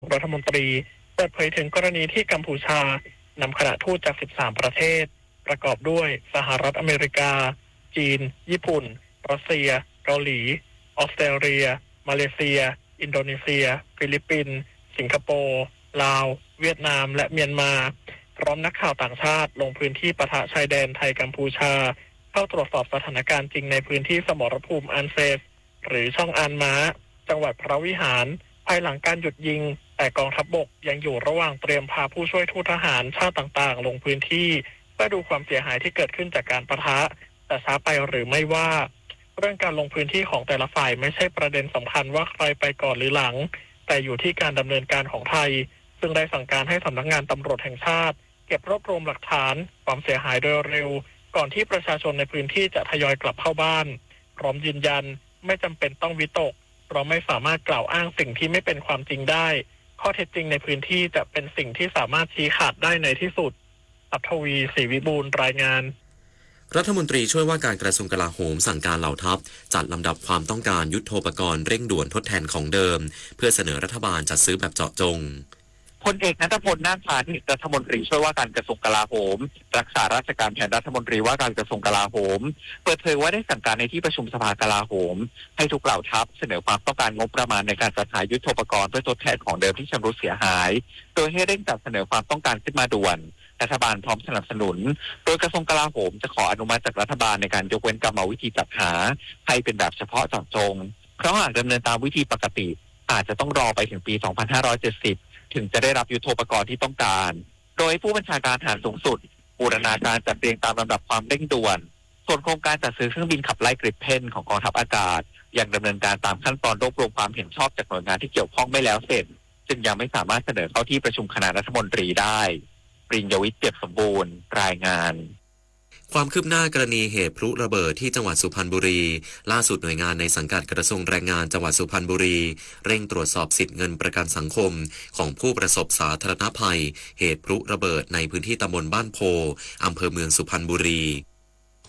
รัฐมนตรีเปิดเผยถึงกรณีที่กัมพูชานำคณะทูตจาก สิบสาม ประเทศ ประกอบด้วยสหรัฐอเมริกา จีน ญี่ปุ่น รัสเซีย เกาหลี ออสเตรเลีย มาเลเซีย อินโดนีเซีย ฟิลิปปินส์ สิงคโปร์ ลาว เวียดนาม และเมียนมา พร้อมนักข่าวต่างชาติลงพื้นที่ปะทะชายแดนไทยกัมพูชา เข้าตรวจสอบสถานการณ์จริงในพื้นที่สมรภูมิอันเซฟ หรือช่องอานม้า จังหวัดพระวิหาร ภายหลังการหยุดยิง แต่กองทัพบกยังอยู่ระหว่างเตรียมพาผู้ช่วยทูตทหารชาติต่างๆ ลงพื้นที่ เพื่อดูความเสียหายที่เกิดขึ้นจากการปะทะ จะช้าไปหรือไม่ว่า เรื่องการลงพื้นที่ของแต่ละฝ่ายไม่ใช่ประเด็นสำคัญว่าใครไปก่อนหรือหลัง แต่อยู่ที่การดำเนินการของไทย ซึ่งได้สั่งการให้สำนักงานตำรวจแห่งชาติ เก็บรวบรวมหลักฐาน ความเสียหายโดยเร็ว ก่อนที่ประชาชนในพื้นที่จะทยอยกลับเข้าบ้าน พร้อมยืนยัน ไม่จำเป็นต้องวิตก เพราะไม่สามารถกล่าวอ้างสิ่งที่ไม่เป็นความจริงได้ ข้อเท็จจริงในพื้นที่จะเป็นสิ่งที่สามารถชี้ขาดได้ในที่สุด อัธวี ศรีวิบูลย์ รายงาน รัฐมนตรีช่วยว่าการกระทรวงกลาโหมสั่งการเหล่าทัพจัดลำดับความต้องการยุทโธปกรณ์เร่งด่วนทดแทนของเดิม เพื่อเสนอรัฐบาลจัดซื้อแบบเจาะจง พลเอก ณัฐพล นาคพานิช รัฐมนตรีช่วยว่าการกระทรวงกลาโหม รักษาราชการแทนรัฐมนตรีว่าการกระทรวงกลาโหม เปิดเผยว่าได้สั่งการในที่ประชุมสภากลาโหม ให้ทุกเหล่าทัพเสนอความต้องการงบประมาณในการจัดหายุทโธปกรณ์เพื่อทดแทนของเดิมที่ชำรุดเสียหาย โดยให้เร่งจัดเสนอความต้องการขึ้นมาด่วน รัฐบาลพร้อมสนับสนุน โดยกระทรวงกลาโหมจะขออนุมัติจากรัฐบาลในการยกเว้นกรรมวิธีจัดหา ให้เป็นแบบเฉพาะเจาะจง เพราะหากดำเนินตามวิธีปกติ อาจจะต้องรอไปถึงปี สองพันห้าร้อยเจ็ดสิบ ถึงจะได้รับยุทโธปกรณ์ที่ต้องการ โดยผู้บัญชาการทหารสูงสุด บูรณาการจัดเรียงตามลำดับความเร่งด่วน ส่วนโครงการจัดซื้อเครื่องบินขับไล่กริปเพนของกองทัพอากาศ ยังดำเนินการตามขั้นตอนรวบรวมความเห็นชอบจากหน่วยงานที่เกี่ยวข้องไม่แล้วเสร็จ จึงยังไม่สามารถเสนอเข้าที่ประชุมคณะรัฐมนตรีได้ ปริญญวิทย์ เปี่ยมสมบูรณ์ รายงาน ความคืบหน้ากรณีเหตุพลุระเบิดที่จังหวัดสุพรรณบุรี ล่าสุดหน่วยงานในสังกัดกระทรวงแรงงานจังหวัดสุพรรณบุรี เร่งตรวจสอบสิทธิ์เงินประกันสังคม ของผู้ประสบสาธารณภัย เหตุพลุระเบิดในพื้นที่ตำบลบ้านโพ อำเภอเมืองสุพรรณบุรี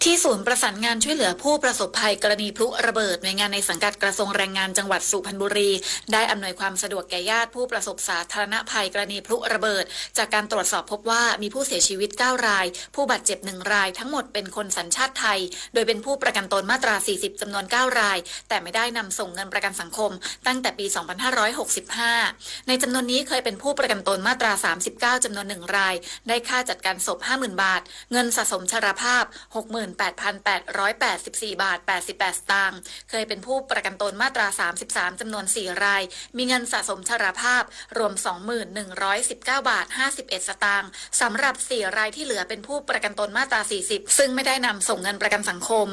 ที่ศูนย์ประสานงานช่วยเหลือผู้ประสบภัยกรณีพลุระเบิด หน่วยงานในสังกัดกระทรวงแรงงานจังหวัดสุพรรณบุรี ได้อำนวยความสะดวกแก่ญาติผู้ประสบสาธารณภัยกรณีพลุระเบิด จากการตรวจสอบพบว่ามีผู้เสียชีวิต เก้า ราย ผู้บาดเจ็บ หนึ่ง ราย ทั้งหมดเป็นคนสัญชาติไทย โดยเป็นผู้ประกันตนมาตรา สี่สิบ จำนวน เก้า ราย แต่ไม่ได้นำส่งเงินประกันสังคม ตั้งแต่ปี สองพันห้าร้อยหกสิบห้า ในจำนวนนี้เคยเป็นผู้ประกันตนมาตรา สามสิบเก้า จำนวน หนึ่ง ราย ได้ค่าจัดการศพ ห้าหมื่น บาท เงินสะสมชราภาพ หกหมื่นแปดพันแปดร้อยแปดสิบสี่ บาท แปดสิบแปด สตางค์ เคยเป็นผู้ประกันตนมาตรา สามสิบสาม จำนวน สี่ ราย มีเงินสะสมชราภาพ รวม สองหมื่นหนึ่งร้อยสิบเก้า บาท ห้าสิบเอ็ด สตางค์ สำหรับ สี่ รายที่เหลือเป็นผู้ประกันตนมาตรา สี่สิบ ซึ่งไม่ได้นำส่งเงินประกันสังคม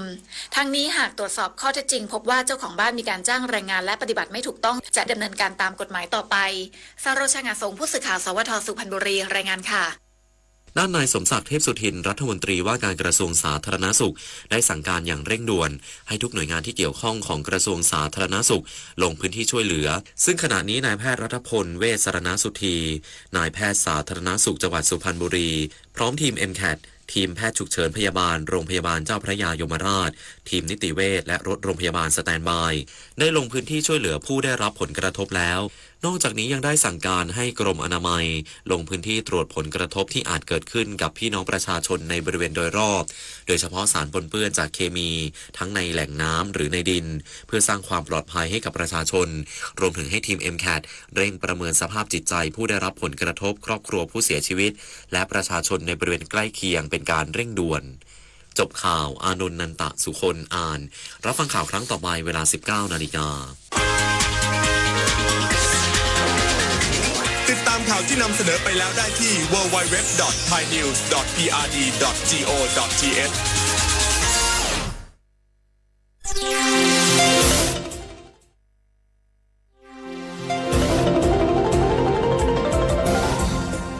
ทั้งนี้หากตรวจสอบข้อเท็จจริงพบว่าเจ้าของบ้านมีการจ้างแรงงานและปฏิบัติไม่ถูกต้อง จะดำเนินการตามกฎหมายต่อไป สโรชงาสง ผู้สื่อข่าว สวท สุพรรณบุรี รายงานค่ะ ด้านนายสมศักดิ์ เทพสุทิน รัฐมนตรีว่าการกระทรวงสาธารณสุข ได้สั่งการอย่างเร่งด่วน ให้ทุกหน่วยงานที่เกี่ยวข้องของกระทรวงสาธารณสุข ลงพื้นที่ช่วยเหลือ ซึ่งขณะนี้นายแพทย์รัฐพล เวชสรณสุธี นายแพทย์สาธารณสุขจังหวัดสุพรรณบุรี พร้อมทีม เอ็มแคท ทีมแพทย์ฉุกเฉินพยาบาลโรงพยาบาลเจ้าพระยายมราช ทีมนิติเวชและรถโรงพยาบาลสแตนด์บาย ได้ลงพื้นที่ช่วยเหลือผู้ได้รับผลกระทบแล้ว นอกจากนี้ยังได้สั่งการให้กรมอนามัย ลงพื้นที่ตรวจผลกระทบที่อาจเกิดขึ้นกับพี่น้องประชาชนในบริเวณโดยรอบ โดยเฉพาะสารปนเปื้อนจากเคมี ทั้งในแหล่งน้ำหรือในดิน เพื่อสร้างความปลอดภัยให้กับประชาชน รวมถึงให้ทีม เอ็มแคท เร่งประเมินสภาพจิตใจผู้ได้รับผลกระทบ ครอบครัวผู้เสียชีวิต และประชาชนในบริเวณใกล้เคียงเป็นการเร่งด่วน จบข่าว อานนท์ นันตะสุคน อ่าน รับฟังข่าวครั้งต่อไปเวลา สิบเก้านาฬิกา ติดตามข่าวที่นำเสนอไปแล้วได้ที่ ดับเบิลยู ดับเบิลยู ดับเบิลยู ดอท ไทยนิวส์ ดอท พีอาร์ดี ดอท จีโอ ดอท ทีเอช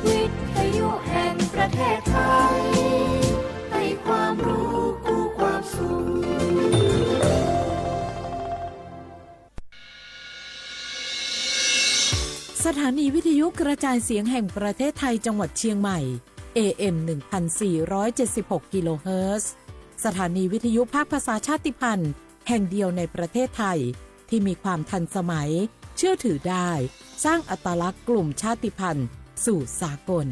วิทยุแห่งประเทศไทย ให้ความรู้คู่ความสุข สถานีวิทยุกระจายเสียงแห่งประเทศไทยจังหวัดเชียงใหม่ เอเอ็ม หนึ่งพันสี่ร้อยเจ็ดสิบหก กิโลเฮิรตซ์ สถานีวิทยุภาคภาษาชาติพันธุ์แห่งเดียวในประเทศไทย ที่มีความทันสมัย เชื่อถือได้ สร้างอัตลักษณ์กลุ่มชาติพันธุ์สู่สากล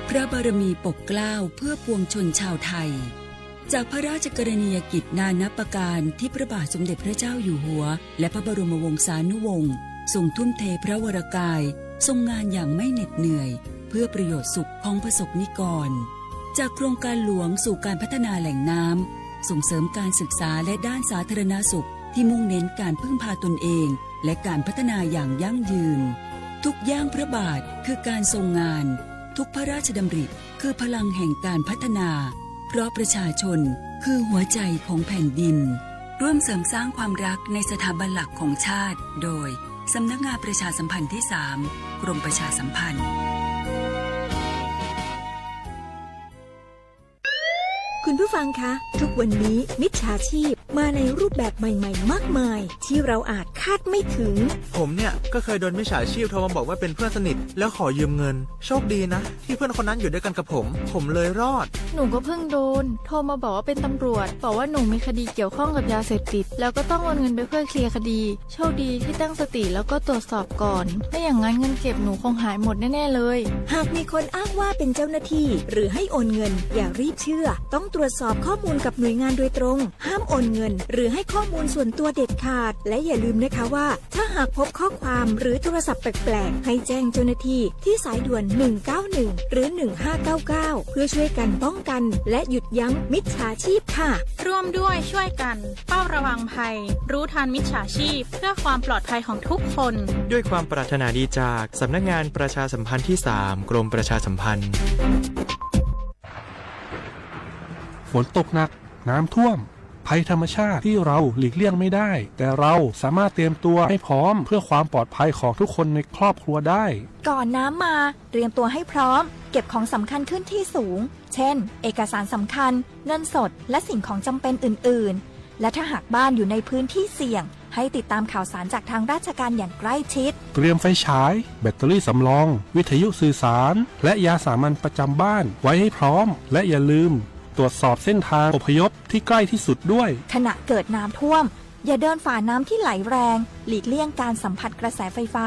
พระบารมีปกเกล้าเพื่อปวงชนชาวไทย จากพระราชกรณียกิจนานับประการที่พระบาทสมเด็จพระเจ้าอยู่หัว และพระบรมวงศานุวงศ์ ทรงทุ่มเทพระวรกาย ทรงงานอย่างไม่เหน็ดเหนื่อย เพื่อประโยชน์สุขของประสบนิกร จากโครงการหลวงสู่การพัฒนาแหล่งน้ำ ส่งเสริมการศึกษาและด้านสาธารณสุข ที่มุ่งเน้นการพึ่งพาตนเอง และการพัฒนาอย่างยั่งยืน ทุกย่างพระบาทคือการทรงงาน ทุกพระราชดำริคือพลังแห่งการพัฒนา เพราะประชาชนคือหัวใจของแผ่นดิน ร่วมเสริมสร้างความรักในสถาบันหลักของชาติ โดย สำนักงานประชาสัมพันธ์ที่สาม กรมประชาสัมพันธ์ คุณผู้ฟังคะ ทุกวันนี้มิจฉาชีพมาในรูปแบบใหม่ๆ มากมาย ที่เราอาจคาดไม่ถึง ผมเนี่ยก็เคยโดนมิจฉาชีพโทรมาบอกว่าเป็นเพื่อนสนิท แล้วขอยืมเงิน โชคดีนะ ที่เพื่อนคนนั้นอยู่ด้วยกันกับผม ผมเลยรอด หนูก็เพิ่งโดน โทรมาบอกว่าเป็นตำรวจ บอกว่าหนูมีคดีเกี่ยวข้องกับยาเสพติด แล้วก็ต้องโอนเงินไปเพื่อเคลียร์คดี โชคดีที่ตั้งสติแล้วก็ตรวจสอบก่อน ไม่อย่างนั้นเงินเก็บหนูคงหายหมดแน่ๆเลย หากมีคนอ้างว่าเป็นเจ้าหน้าที่ หรือให้โอนเงิน อย่ารีบเชื่อ ต้องตรวจสอบข้อมูลกับหน่วยงานโดยตรง ห้ามโอนเงิน หรือให้ข้อมูลส่วนตัวเด็ดขาด และอย่าลืมนะคะว่า ถ้าหากพบข้อความหรือโทรศัพท์แปลกๆ ให้แจ้งเจ้าหน้าที่ที่สายด่วน หนึ่งเก้าหนึ่ง หรือ หนึ่งห้าเก้าเก้า เพื่อช่วยกันป้องกัน และหยุดยั้งมิจฉาชีพค่ะ ร่วมด้วยช่วยกัน เฝ้าระวังภัย รู้ทันมิจฉาชีพ เพื่อความปลอดภัยของทุกคน ด้วยความปรารถนาดีจากสำนักงานประชาสัมพันธ์ที่สาม กรมประชาสัมพันธ์ ฝนตกหนัก น้ำท่วม ภัยธรรมชาติที่เราหลีกเลี่ยงไม่ได้ แต่เราสามารถเตรียมตัวให้พร้อมเพื่อความปลอดภัยของทุกคนในครอบครัวได้ ก่อนน้ำมา เตรียมตัวให้พร้อม เก็บของสำคัญขึ้นที่สูง เช่น เอกสารสำคัญ เงินสด และสิ่งของจำเป็นอื่นๆ และถ้าหากบ้านอยู่ในพื้นที่เสี่ยง ให้ติดตามข่าวสารจากทางราชการอย่างใกล้ชิด เตรียมไฟฉาย แบตเตอรี่สำรอง วิทยุสื่อสาร และยาสามัญประจำบ้านไว้ให้พร้อม และอย่าลืม ตรวจสอบเส้นทางอพยพที่ใกล้ที่สุดด้วย ขณะเกิดน้ำท่วม อย่าเดินฝ่าน้ำที่ไหลแรง หลีกเลี่ยงการสัมผัสกระแสไฟฟ้า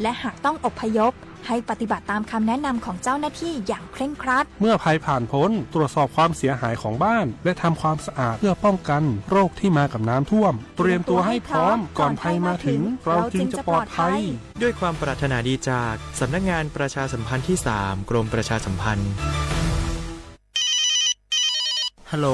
และหากต้องอพยพ ให้ปฏิบัติตามคำแนะนำของเจ้าหน้าที่อย่างเคร่งครัด เมื่อภัยผ่านพ้น ตรวจสอบความเสียหายของบ้าน และทำความสะอาดเพื่อป้องกันโรคที่มากับน้ำท่วม เตรียมตัวให้พร้อมก่อนภัยมาถึง เราจึงจะปลอดภัย ด้วยความปรารถนาดีจากสำนักงานประชาสัมพันธ์ที่สาม กรมประชาสัมพันธ์ ฮัลโหล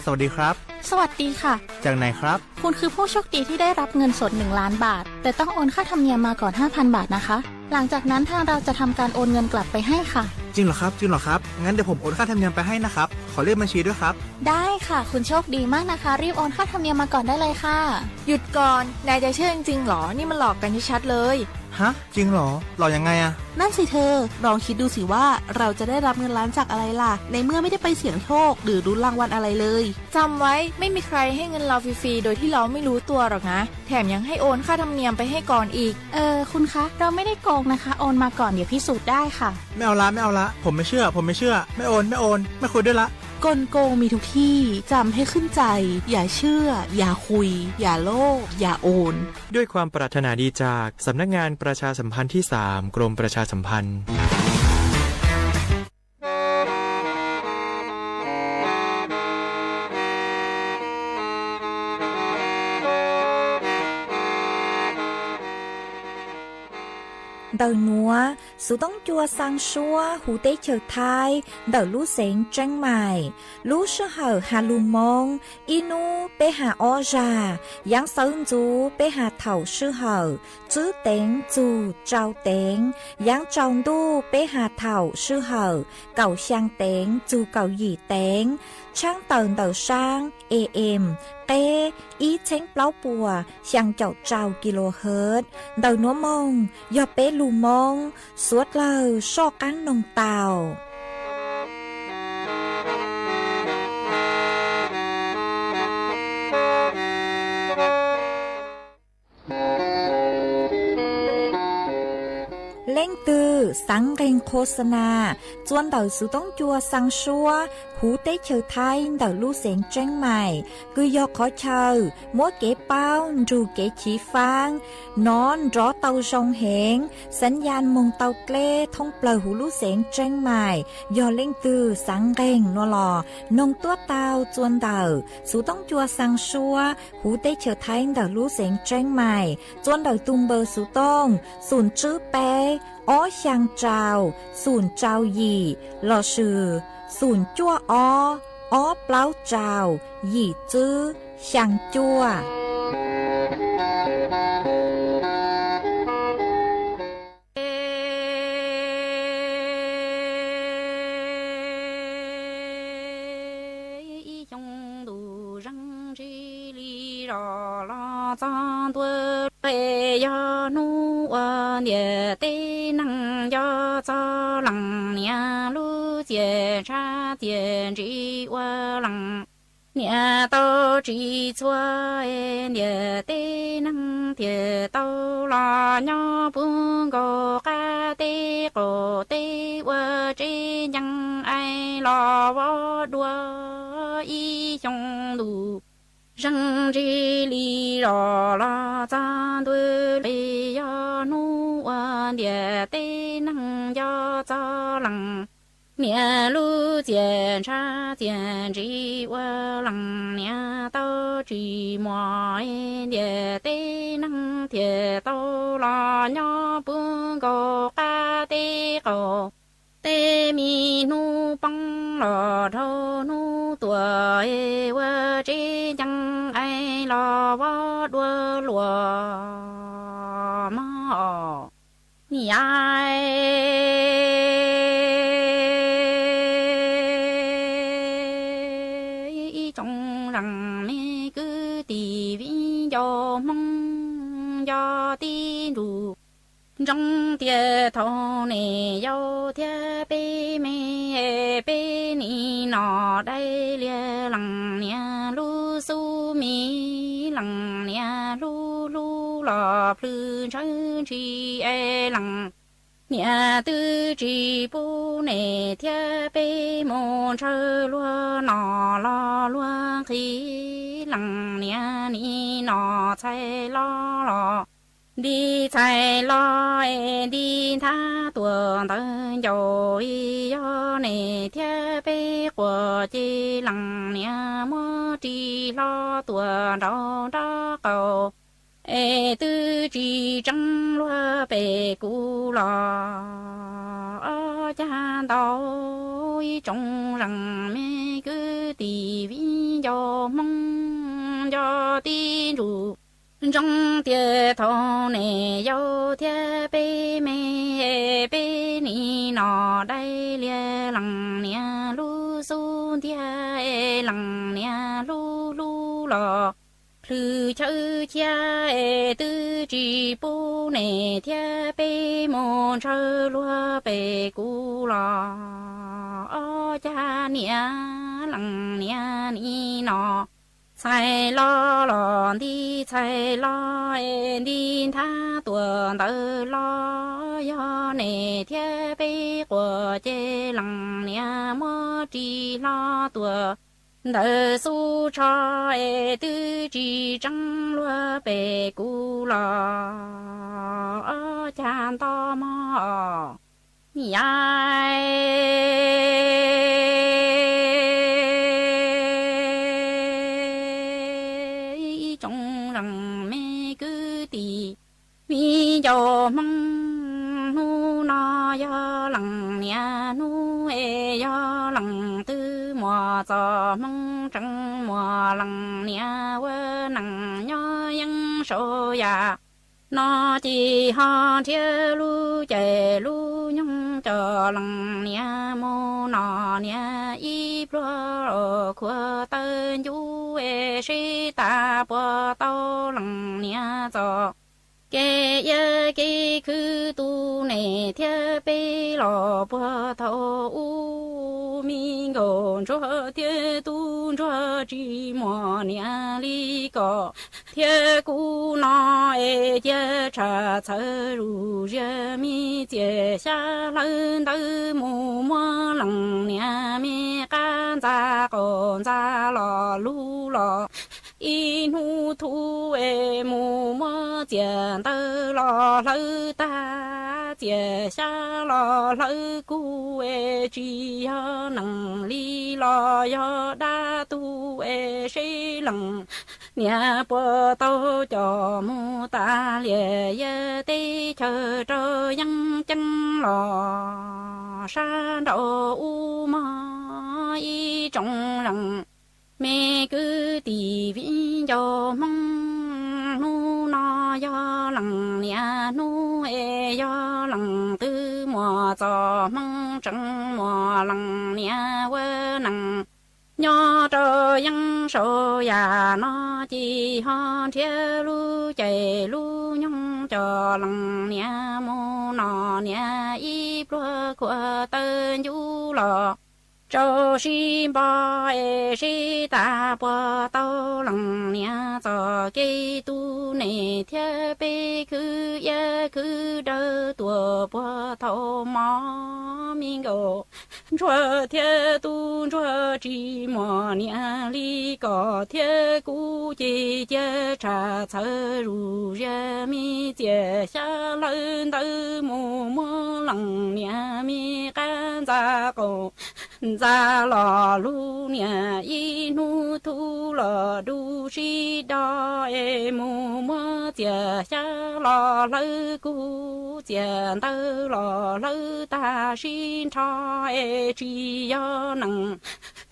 สวัสดีครับ สวัสดีค่ะ จากไหนครับ คุณคือผู้โชคดีที่ได้รับเงินสด หนึ่งล้านบาท แต่ต้องโอนค่าธรรมเนียมมาก่อน ห้าพันบาทนะคะ หลังจากนั้นทางเราจะทำการโอนเงินกลับไปให้ค่ะ จริงเหรอครับ จริงเหรอครับ งั้นเดี๋ยวผมโอนค่าธรรมเนียมไปให้นะครับ ขอเลขบัญชีด้วยครับ ได้ค่ะ คุณโชคดีมากนะคะ รีบโอนค่าธรรมเนียมมาก่อนได้เลยค่ะ หยุดก่อน นายจะเชื่อจริงๆหรอ นี่มันหลอกกันชัดๆเลย ฮะ จริงเหรอ หลอกยังไงอะ นั่นสิเธอ ลองคิดดูสิว่าเราจะได้รับเงินล้านจากอะไรล่ะ ในเมื่อไม่ได้ไปเสี่ยงโชคหรือลุ้นรางวัลอะไรเลย จำไว้ ไม่มีใครให้เงินเราฟรีๆ โดยที่เราไม่รู้ตัวหรอกนะ แถมยังให้โอนค่าธรรมเนียมไปให้ก่อนอีก เออ คุณคะ เราไม่ได้โกงนะคะ โอนมาก่อน เดี๋ยวพิสูจน์ได้ค่ะ ไม่เอาละ ไม่เอาละ ผมไม่เชื่อ ผมไม่เชื่อ ไม่โอน ไม่โอน ไม่คุยด้วยละ กลโกงมีทุกที่ จำให้ขึ้นใจ อย่าเชื่อ อย่าคุย อย่าโลภ อย่าโอน ด้วยความปรารถนาดีจากสำนักงานประชาสัมพันธ์ที่สาม กรมประชาสัมพันธ์ Ntawm nuav, xuv toob cua xaa suab huv teb chaws Thaib ntawm lub xeev Tseeb Maim. Lub sij hawm has lug Moob, ib nub peb has ob zag, yaav xawv ntxuv peb has thaum sij hawm tswb teev txug tsau teev, yaav tsaus ntuj peb has thaum sij hawm kaum xyaa teev txug kaum yim teev, tshaab tawm ntawm saab A M qeb ib txheeb plaub puas xyaa caum rau kilohertz. Ntawm nuav moog yog peb lug Moob, suav dlawg soj qaab noog tau. Leej twg xaav nqeeg qhua xa nas txua ntawm xuv toob cua xaa suab huv teb chaws Thaib ntawm lub xeev Tseeb Mais, kws yog qhov chaw muab kev paub nrug kev chiv faab nov nrov tau zoo heev, xaav yaj moog tau dleb thoob plawg huv lub xeev Tseeb Mais. Yog leej twg xaav nqeeg nuav los noog tuab tau txua ntawm xuv toob cua xaa suab huv teb chaws Thaib ntawm lub xeev Tseeb Mais txua ntawm tug npawb xuv tooj xoom tswb peb ob xyaa rau xoom rau yim lossis xoom cuaj ob ob plaub rau yim tswb xyaa cuaj. Ib xyoo ntuj zeeg ntsis li zos los txog ntua, yog hnub ua ntiam teb neeg nco txog leej niam lub txiaj ntsha txiaj ntsim ua leej niam tau tsis txhua, ntiam teb neeg thiaj tau los nyob puag nkaus qab teb qaum teb ua tsev ncees ais los vov dua ib xyoo ntuj zeeg ntsis li zos los txog ntua, yog hnub ua ntiam teb neeg nco txog leej niam lub txiaj ntsha txiaj ntsim ua leej niam tau tsis muaj, ntiam teb neeg thiaj tau los nyob puag nkaus qab teb qaum teb, me hnub poob los dhau hnub tuaj, ua tsev ncees ais los vov dua luaj mog. Niam, ib tsoom leej me kwv tij viv ncaus Hmoob nco tib ntsuj, ntsoov tias thaum nej yau thiab peb me, peb nim no dai lias leej niam lub xub mis, leej niam hlub hlub los plhws ntshaw ntshis es leej niam twb tsis pub nej thiab peb mus ntshaw luag noj los luag nqhis, leej niam nim no txhais hlo los nti txhais hlo es nti nthab tuaj ntawd ncauj, yog nej thiab peb quas ces leej niam muab ris hlo tuaj nraum nraub qaum es twb tsis tseeb luag pem kuv los. Ob cag ntau, ib tsoom leej me kwv tij viv ncaus Hmoob nco tib ntsuj, ntsoov tias thaum nej yau thiab peb me, peb nim no dai lias leej niam lub xub ntiag, leej niam hlub hlub los plhws chaw chiab es twb tsis pub nej thiab peb mus ntshaw luag pem kuv los. Ob cag niam, leej niam nim no txhais hlo los nti txhais hlo es nti nthab tuaj ntawd los, yog nej thiab peb quas ces leej niam muab ris hlo tuaj ntawm xub tsho es twb tsis tseeb luag pem kuv los. Ob cag nto mog. Niam, ib tsoom leej me kwv tij viv ncaus Hmoob, hnub no yog leej niam hnub es yog leej twg muaj txoj hmoo tseem muaj leej niam ua neej nyob yeej saum yam no ces ho nrhiav lub caij lub nyoog coj leej niam mus noj niam ib pluag, khuam taw ncuv es seb tas puas tau leej niam txoj kev iab kev khwv tu nej thiab peb los puag thaum ub. Me nkauj ntsuag thiab tub ntsuag tsis muaj niam li koj thiab kuv no es cia tshaj txhawv zus ziag me txias xyab hlawv ntawv mus muab leej niam me qab ntxa qaum ntxa los lug los ib hnub thub es mus muab txias ntawv los hlawv tag, txias xyab los hlawv kub es tsis yog neeg li los yog dab tuag es seb leej niam puas tau coj mus tas liam yawg teb chaws rau yeeb ceeb los sab nraud ub mog ib tsoom leej me kwv tij viv ncaus Hmoob. Hnub no yog leej niam hnub es yog leej twg muaj txoj hmoo tseem muaj leej niam ua neej nyob rau yeeb saum yam no ces ho nrhiav lub caij lub nyoog coj leej niam mus noj niam ib pluag khuam taw ncuv los rau sib npog es seb tas puas tau leej niam txoj kev tu nej thiab peb khwv iab khwv dawb tuaj puag thaum mov me nkaus. Ntsuag thiab tub ntsuag tsis muaj niam li koj thiab kuv ces cia tshaj txhawv zus ziag me txias xyab hlawv ntawv mus muab leej niam me qab ntxa qaum ntxa los lug niam ib hnub thub los dub sib do es mus muab txias xyab los hlawv kub txias ntawv los hlawv tag sib nrho es tsis yog neeg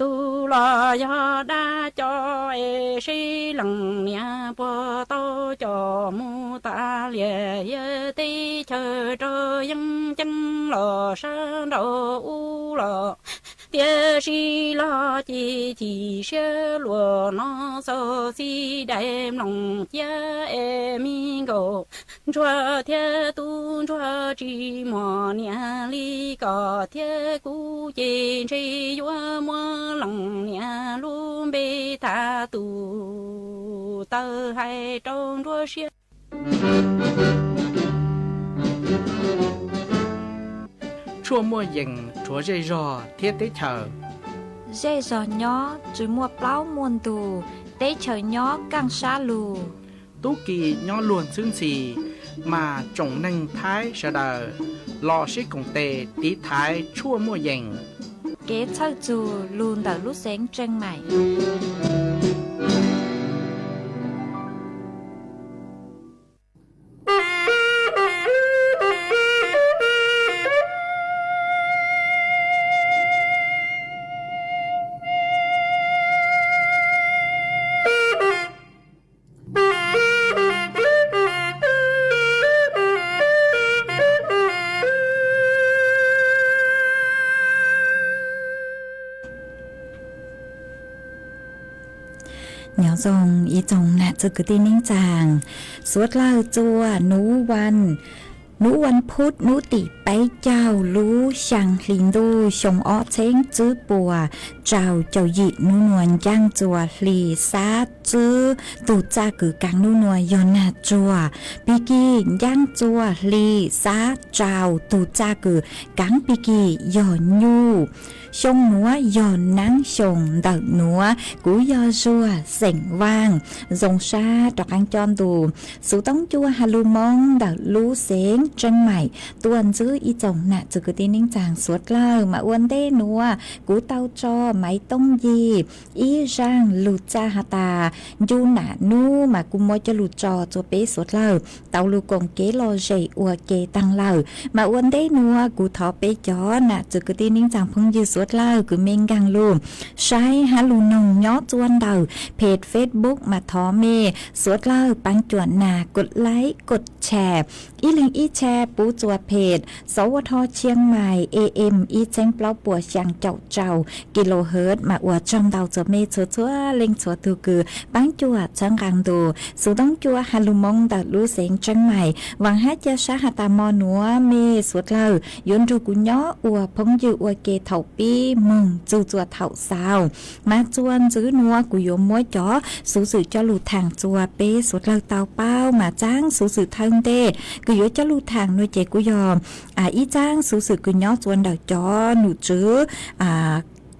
tug los yog dab coj es seb leej niam puas tau coj mus tas liam yawg teb chaws rau yeeb ceeb los sab nraud ub los tiam sis los ces chim siab luaj no xaus xib dais mloog cia es me nkaus. Ntsuag thiab tub ntsuag tsis muaj niam li koj thiab kuv ces ntshe yuav muab leej niam lub npe tham tus taw hais rau nruab siab. Tshuaj muaj yees rhuav zej zog thiab teb chaws. Zej zog nyob tsis muaj plaub muaj ntug, teb chaws nyob kaj sab lug. Tub ki nyob luag ntxhwb ntxhi, mas tsoom neeg Thaib sawv daws los sib koom tes tiv thaiv tshuaj muaj yees. Kev txhawj txug lug ntawm lub xeev Tseej Maim. Nyob zoo ib tsoom nam txiv kwv tij neej tsaa, suav dlawg txua nub ua, nub ua phuv nub tim peb caug lub xyaa hli ntuj xyoo ob txheeb tsib puas rau caum yim nub nua ncaaj txua hli xab tswb tug txaj kws kaav nub nua yog nag tsuag, pig kig ncaaj txua hli xab rau tug txaj kws kaav pig kig yog nyuj, xyoo nuav yog naab xyoo ntawm nuav. Kuv yog Zuag xeem Vaaj, zoo sab rov qaab coj ntu xuv toob cua has lug Moob ntawm lub xeev Tseej Maim tuaj ntsib ib tsoom nam txiv kwv tij neej tsaa suav dlawg. Mas ua ntej nuav kuv tau tso maiv tooj yig ib zaaj lug txaj has tas ncu nam nub mas kuv muab coj lug tso txua peb suav dlawg tau lug koom kev lom zem ua ke taag lawm. Mas ua ntej nuav kuv thov peb cov nam txiv kwv tij neej tsaa phooj ywg suav dlawg kws mej nkaag lug saib hab lug noog nyob txua ntawm peg Facebook mas thov mej suav dlawg paab cuam nas kos like kos share, ib leeg ib share pub txua peg Sawv Ua Tho Chiang Mai A M ib txheeb plaub puas xyaa caum rau kilohertz mas ua tsaug ntau txua mej txhua txhua leej txhua tug kws paab cuam txhawb nqaa ntus xuv toob cua has lug moo ntawm lub xeev Tseeb Mais. Vaam hab ca sab has tas mo nuav mej suav dlawg yuav nrug kuv nyob ua phooj ywg ua ke thaum pib moog txug txuas thaum xaus. Mas txuas ntxiv nuav kuv yuav muab cov xuv xwm coj lug thaam txuas peb suav dlawg tau paub. Mas txaab xuv xwm thawj ntej kws yuav coj lug thaam nuav ces kuj yog ib txaab xuv xwm kws nyob txuas ntawm cov num tswv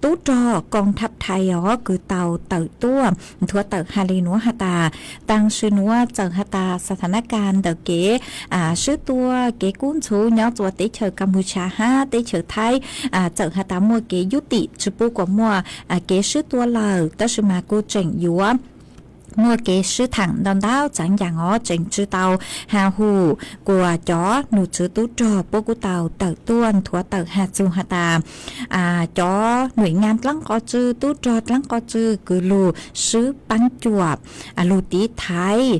tub rog koom thab thais os kws tau tawm tuaj nthuav tawm has le nuav has tas, taam sim nuav txawm has tas xa tha nab kas ntawm kev swb tua kev kub ntxhuv nyob txuas teb chaws Kaputsha hab teb chaws Thaib, txawm has tas muaj kev yub tim tsi pub kuas muaj kev swb tua lawm, tab sis mas kuj tseem yuav muaj kev swb thaam ntau ntau txav yaam os, tseem tsi tau has hum kuas cov num tswv tub rog puab kuj tau tawm tuaj nthuav tawm has txug has tas cov nuim ngaa dlaab qo tsw, tub rog dlaab qo tsw kws lug swb paab cuam lug tiv thaiv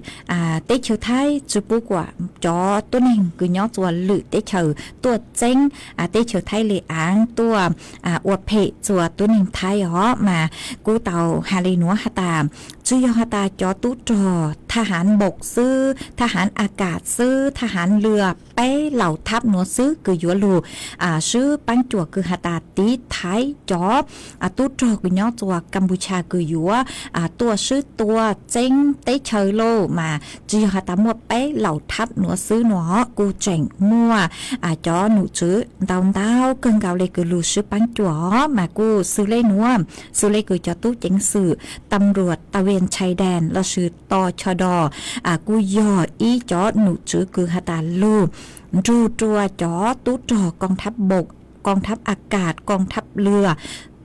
teb chaws Thaib tsi pub kuas cov tuab neeg kws nyob txuas lwm teb chaws tuaj txeeb teb chaws Thaib le aav, tuaj ua phem txuas tuab neeg Thaib os. Mas kuj tau has le nuav has tas, tsi yog has tas cov tub rog thaj haav npaum xwb, thaj haav a kas xwb, thaj haav lwaj peb laus thab nuav xwb kws yuav lug swb paab cuam kws has tas tiv thaiv cov tub rog kws nyob txuas Kaputsha kws yuav tuaj swb tua txeeb teb chaws lauj. Mas tsi yog has tas muaj peb laus thab nuav xwb nuav, kuj tseem muaj cov num tswv ntau ntau kawg nkaus le kws lug swb paab cuam os. Mas kuj xws le nuav, xws le kws cov tub ceev xwm tam ruam ta ven chais daas lossis to cho do kuj yog ib cov num tswv kws has tas lug nrug rua cov tub rog koom thab npaum, koom thab a kas, koom thab lwaj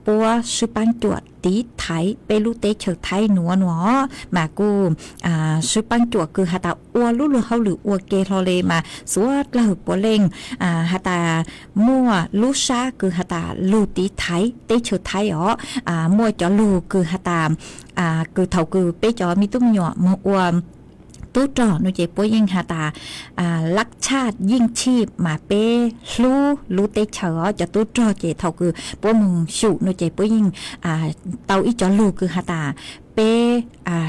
puab swb paab cuam tiv thaiv peb lub teb chaws Thaib nuav nuav. Mas kuj swb paab cuam kws has tas ua lub luag hauj lwm ua ke hlo le mas suav dlawg puav leej has tas muaj lub sab kws has tas lug tiv thaiv teb chaws Thaib os. Muaj cov lug kws has tas kws thaum kws peb cov me tub me nyuam moog ua tub rog nuav ces puab yeej has tas lab tshaj yeej tshij mas peb hlub lub teb chaws os. Cov tub rog ces thaum kws puab moog xyum nuav ces puab yeej tau ib cov lug kws has tas peb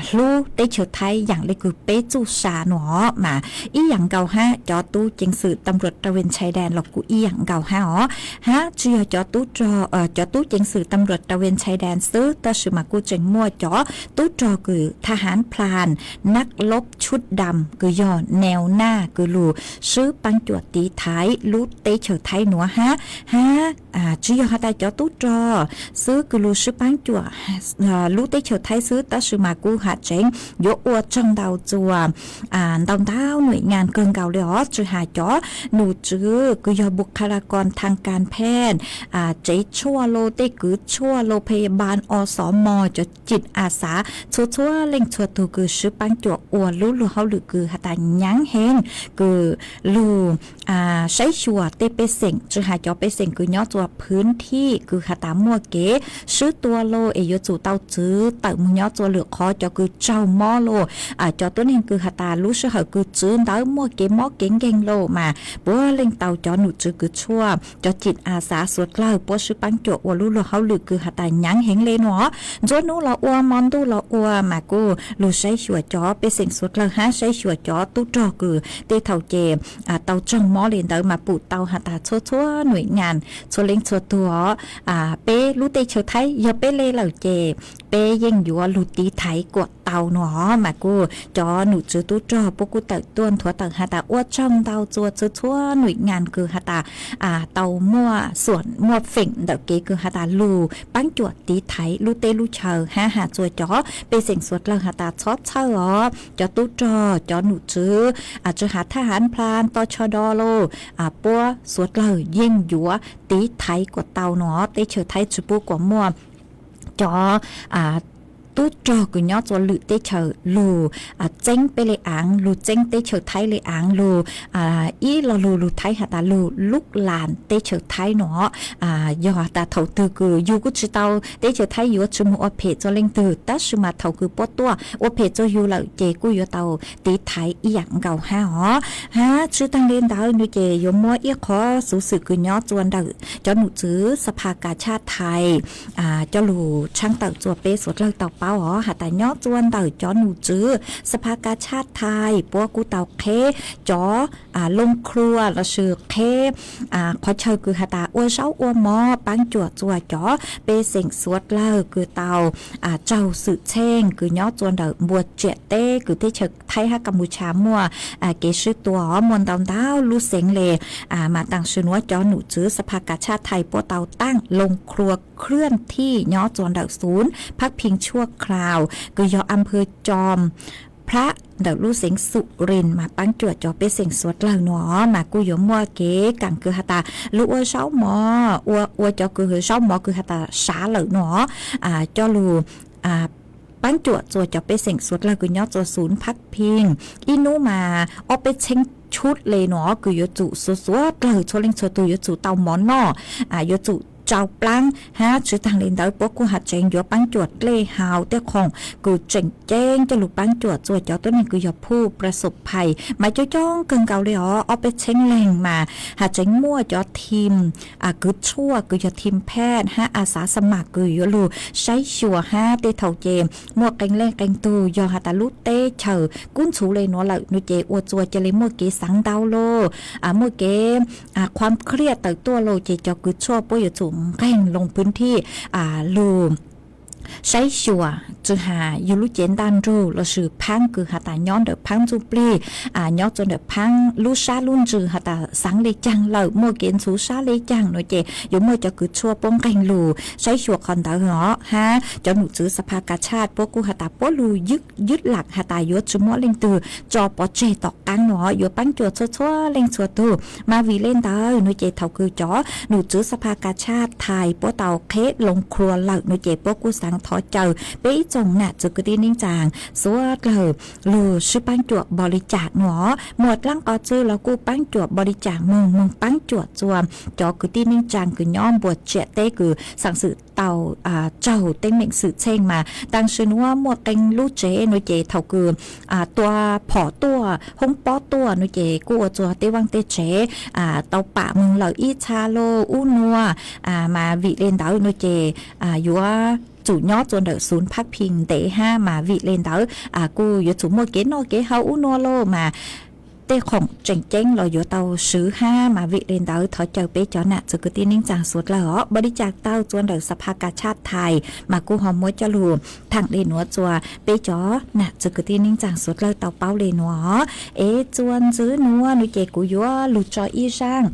hlub teb chaws Thaib yaam le kws peb txuj sa nuav os. Mas ib yaam nkaus hab cov tub ceev xwm tam ruam ta ven chais daas los kuj ib yaam nkaus hab os. Hab tsi yog cov tub rog, cov tub ceev xwm tam ruam ta ven chais daas xwb, tab sis mas kuj tseem muaj cov tub rog kws thaj haav plas nab lob tshuj dam kws yog neo naj kws lug swb paab cuam tiv thaiv lub teb chaws Thaib nuav hab. Hab tsi yog has tas cov tub rog xwb kws lug swb paab cuam lub teb chaws Thaib xwb, tab sis mas kuj has tseev yuav ua tsaug ntau txuas ntau ntau nuim ngaa kawg nkaus le os, tsi has cov num tswv kws yog npu kha la kos thaag kas phej, tsev tshuaj lauj, tej kws tshuaj lauj, phaya bal, o xov mos, cov cim a xav, txhua txhua leej txhua tug kws swb paab cuam ua lub luag hauj lwm kws has tas nyaav heev, kws lug saib xyuas tej pej xeem, tsi has cov pej xeem kws nyob txuas phwv thij kws has tas muaj kev swb tua lauj es yuav tsum tau txwv tawm moog nyob txuas lwm qhov, cov kws tsaug mob lauj, cov tuab neeg kws has tas lub sij hawm kws txwv ntawd muaj kev mob kev nkeeg lauj, mas puav leej tau cov num tswv kws tshuaj, cov cim a xav suav dlawg puab swb paab cuam ua lub luag hauj lwm kws has tas nyaav heev le nuav. Ntxuav nub los ua, mo ntuj los ua, mas kuj lug saib xyuas cov pej xeem suav dlawg hab saib xyuas cov tub rog kws tej thaum ces tau tsaug mob le ntawd mas pum tau has tas txhua txhua nuim ngaa, txhua leej txhua tug os. Peb lub teb chaws Thaib yog peb le lawm ces peb yeej yuav lug tiv thaiv kuam tau nuav os. Mas kuj cov num tswv tub rog puab kuj tawm tuaj nthuav tawm has tas ua tsaug ntau txuas txhua txhua nuim ngaa kws has tas tau muaj xuam muaj feem ntawm kev kws has tas lug paab cuam tiv thaiv lub teb lub chaw hab has txuas cov pej xeem suav dlawg has tas txhob txhawj os, cov tub rog, cov num tswv, tsi has thaj haav plas, to cho do lauj, puab suav dlawg yeej yuav tiv thaiv kuam tau nuav os. Teb chaws Thaib tsi pub kuam muaj cov tub rog kws nyob txuas lwm teb chaws lug txeeb peb le aav, lug txeeb teb chaws Thaib le aav, lug ib lo lug lug Thaib has tas lug lub las teb chaws Thaib nuav os. Yog has tas thaum twg kws yug kuj tsi tau, teb chaws Thaib yuav tsi moog ua phem txug leej twg, tab sis mas thaum kws puab tuaj ua phem txug yug lawm ces kuj yuav tau tiv thaiv ib yaam nkaus hab os. Hab tsi taag le ntawd nuav ces yuav muab ib qhov xuv xwm kws nyob txuas ntawm cov num tswv Saphas Kas Tshaj Thais coj lug tshaab tawm txuas peb suav dlawg tau tau os has tas nyob txua ntawm cov nom tswv Xas Phas Kas Tshaj Thais puab kuj tau qheb cov loo khluas lossis qheb qhov chaw kws has tas ua zaub ua mov paab cuam txua cov pej xeem suav dlawg kws tau raug xwm txheej kws nyob txua ntawm npua tsiam teb kws teb chaws Thaib hab Kas Mus Tshas muaj kev sib tua muaj ntau ntau lub xeev le. Mas taam sim nuav cov nom tswv Xas Phas Kas Tshaj Thais puab tau taaj loo khluas khwj thij nyob txua ntawm xuv phab phim tshuaj khlaus kws yog a phwv Coo Phab ntawm lub xeev Xus Ris mas paab cuam cov pej xeem suav dlawg nuav mas kuj yuav muaj kev kaam kws has tas lug ua zaub mov, ua cov kws zaub mov kws has tas sav lawm nuav, coj lug paab cuam txua cov pej xeem suav dlawg kws nyob txua xuv phab phim. Ib nub mas ob peb txheeb tshub le nuav kws yuav tsum suav suav dlawg txhua leej txhua tug yuav tsum tau mov noj, yuav tsum tsau plaab hab tsi taag le ntawd puab kuj has tseev yuav paab cuam dlej haus tej khoom kws tseem ceeb coj lug paab cuam txua cov tuab neeg kws yog phuj pras xom phais mas coob coob kawg nkaus le os. Ob peb txheeb leeg mas has tseev muaj cov thim kws tshuaj kws yog thim phaj hab a xav xa mas kws yuav lug saib xyuas hab tej thaum ces muaj qee leej qee tug yog has tas lub teb chaws kub ntxhuv le nuav lawm nuav ces ua txua ca le muaj kev xaav ntau lauj, muaj kev qhuam khriaj tawm tuaj lauj ces cov kws tshuaj puab yuav tsum nqeeg loo pwv thij lug saib xyuas tsi has yug lub cev ntaj nrug lossis phaab kws has tas nyob ntawm phaab ntxuj plig, nyob txua ntawm phaab lub sab lub ntsws has tas xaav le caag lawm muaj kev ntxhuv sab le caag nuav ces yuav muaj cov kws tshuaj puab nqeeg lug saib xyuas qhov ntawd os. Hab cov nom tswv Xas Phas Kas Tshaj puab kuj has tas puab lug ywj lam has tas yuav tsi muab leej twg tso pov tseg tom qaab nuav, yuav paab cuam txhua txhua leej txhua tug. Mas vim le ntawd nuav ces thaum kws cov nom tswv Xas Phas Kas Tshaj Thais puab tau qheb loo khluas lawm nuav ces puab kuj xaav thov caw peb ib tsoom nam txwv kwv tij neej tsaa suav dlawg lug sib paab cuam npo li cas nuav. Muaj dlaab qhov twg los kuj paab cuam npo li cas moog moog paab cuam txua cov kwv tij neej tsaa kws nyob npua tsiam teb kws xaav xwm tau raug teeb meem xwm txheej mas taam sim nuav muaj qee lub tsev nuav ces thaum kws tua phom tuaj hoob pob tuaj nuav ces kuj ua txua tej vaaj tej tsev tau pam moog lawm ib txha lauj ub nuav. Mas vim le ntawd nuav ces yuav tsum nyob txua ntawm xuv phab phim ntev hab mas vim le ntawd kuj yuav tsum muaj kev noj kev haus ub nuav lauj mas tej khoom tseem ceeb los yuav tau swv hab mas vim le ntawd thov caw peb cov nam txwv kwv tij neej tsaa suav dlawg os npo li cas tau txua ntawm Xas Phas Kas Tshaj Thais mas kuj ho muab coj lug thaam le nuav txua peb cov nam txwv kwv tij neej tsaa suav dlawg tau paub le nuav. Es txua ntxiv nuav nuav ces kuv yuav lug tso ib zaaj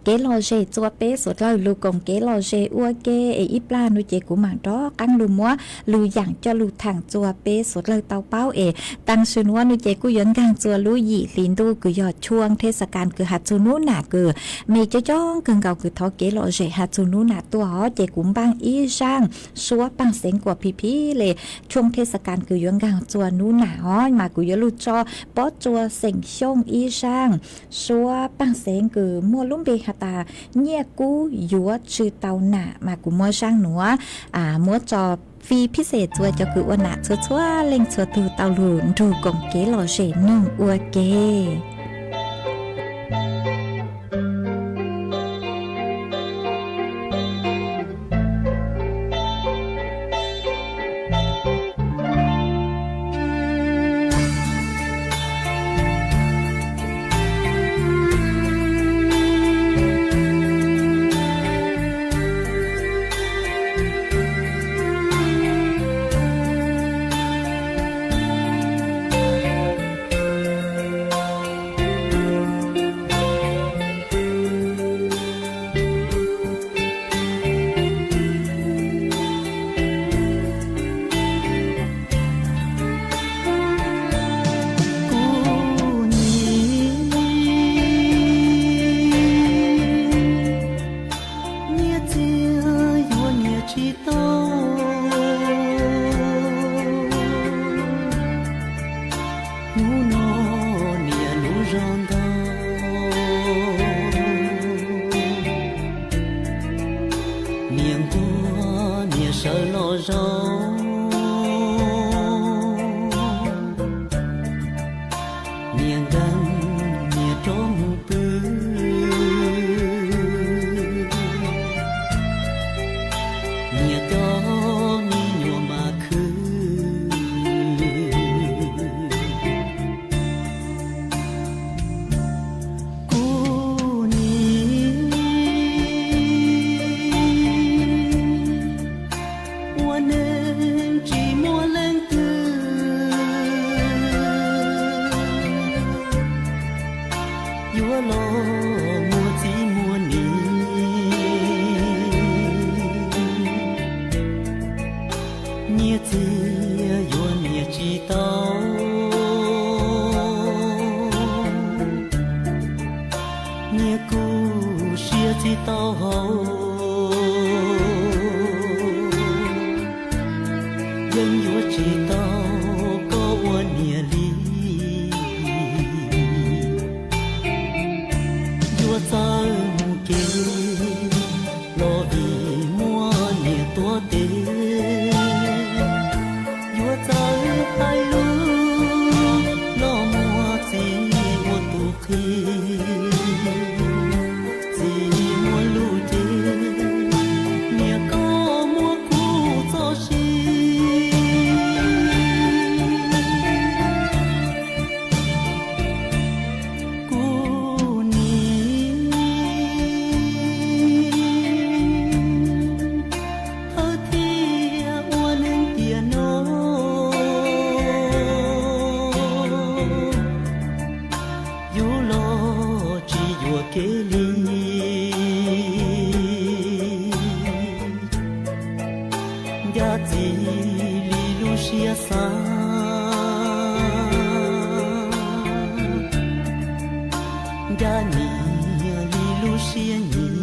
kev lom zem txua peb suav dlawg lug koom kev lom zem ua ke es ib plag nuav ces kuv maam rov qaab lug muab lug yaam coj lug thaam txua peb suav dlawg tau paub es taam sim nuav nuav ces kuj yuav nkaag txua lub yim hli ntuj kws yog tshuaj thej xas kas kws has txug nub nam kws mej coob coob kawg nkaus kws thov kev lom zem has txug nub nam tuaj os ces kuv npaaj ib zaaj suab paaj xeev kuas phim phim le tshuaj thej xas kas kws yuav nkaag txua nub nam os mas kuv yuav lug tso pob tsuas xeem Xyooj ib zaaj suab paaj xeev kws muaj lub npe has tas nyiaj kub yuav tsi tau nam mas kuv muab zaaj nuav muab tso fij phib xes txua cov kws ua nam txhua txhua leej txhua tug tau lug nrug koom kev lom zem noog ua ke. tau hau, yeej yuav tsis tau koj ua niam li. Yuav txawj mus kev los vim muaj niam tuav tes, yuav txawj hais lus los muaj txiv ua tus qhi. Txiv muaj lus ces niam koj muab kuv txoj sia. Kuv niam, thawj thiaj ua neeg tiam no, yus los tsis yuam kev li. Ncaj txiv li lub siab xav, ncaj niam li lub siab nyiam,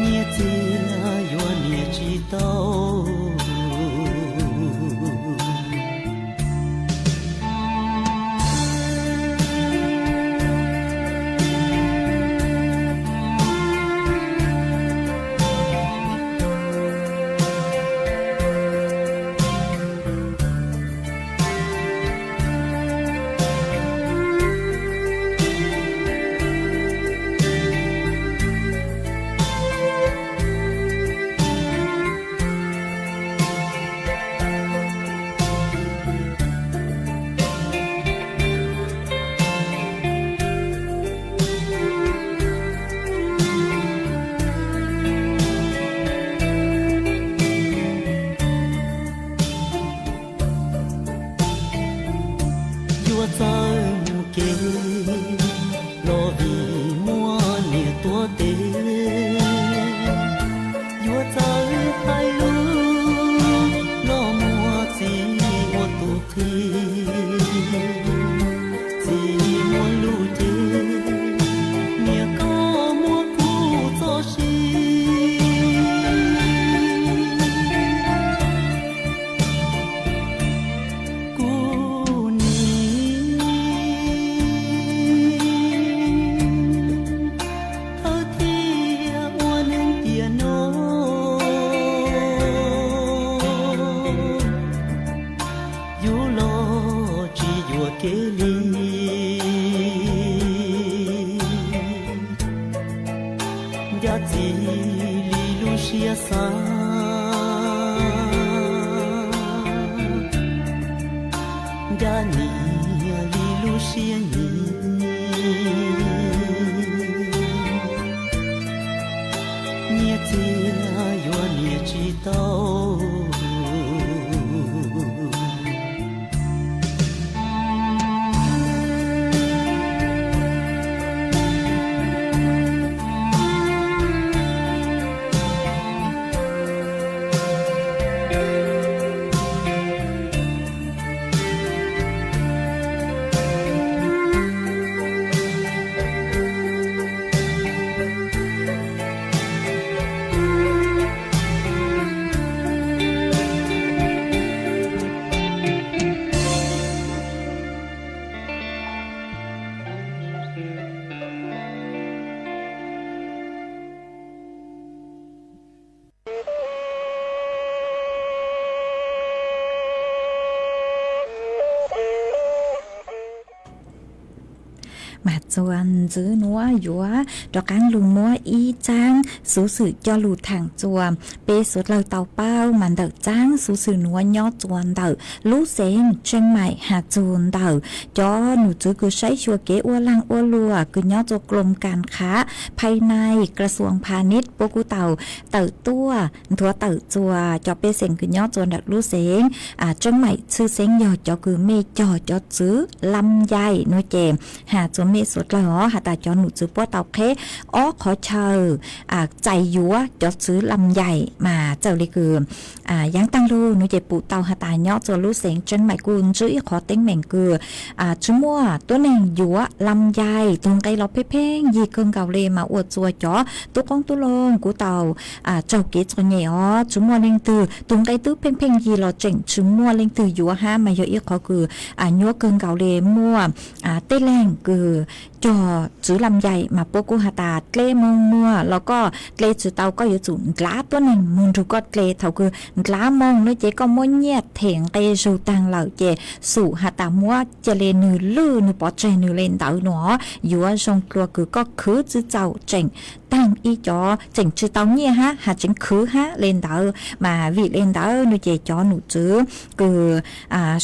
nyiaj txiag yuav niam tsis tau. Yuav txawj mus kev los vim muaj niam tuav tes, yuav txawj hais lus los muaj txiv ua tus qhi. Txiv muaj lus ces niam koj muab kuv txoj sia. Kuv niam, thawj thiaj ua neeg tiam no, yus los tsis yuam kev li. Ncaj txiv li lub siab xav, ncaj niam li lub siab nyiam, nyiaj txiag yuav niam tsis tau. Mas txuas ntxiv nuav yuav rov qaab lug muab ib txaab xuv xwm coj lug thaam txuas. Peb suav dlawg tau paub mas ntawm txaab xuv xwm nuav nyob txuas ntawm lub xeev Tseej Maim has txug ntawm cov num txwv kws saib xyuas kev ua laag ua luam kws nyob txuas กรมการค้าภายใน กระทรวงพาณิชย์ puab kuj tau tawm tuaj nthuav tawm txuas cov pej xeem kws nyob txuas ntawm lub xeev Tseej Maim txhwj xeeb yog cov kws mej cog cov txwv lam yaim nuav ces has txuas me suav dlawg os, has tas cov num txwv puab tau qheb ob qhov chaw txais yuav cov txwv lam yaim mas txawm li kws yaav taag lug nuav ces pum tau has tas nyob txua lub xeev Tseeb Maim kuj ntsib ib qhov teeb meem kws tsi muaj tuab neeg yuav lam yaim, tug nqe los pheej pheej yig kawg nkaus le mas ua txua cov tub qoob tub loo kuj tau raug kev txom nyem os, tsi muaj leej twg, tug nqe twb pheej pheej yig los tseem tsi muaj leej twg yuav hab mas yog ib qhov kws nyuaj kawg nkaus le. Muaj tej leeg kws cog txwv lam yaim mas puab kuj has tas dle moog muag los koj dle tsi tau koj yuav tsum ndlav tuab neeg moog nrug koj dle. Thaum kws ndlav moog nuav ces koj muab nyiaj them nqe zug taag lawm ces xum has tas muab ca le nwg lwj nwg pov tseg nwg le ntawd nuav, yuav zoo dlua kws koj khwv tsi txaus tseem taag ib cov tseem tsi tau nyiaj hab has tseev khwv hab le ntawd mas vim le ntawd nuav ces cov num txwv kws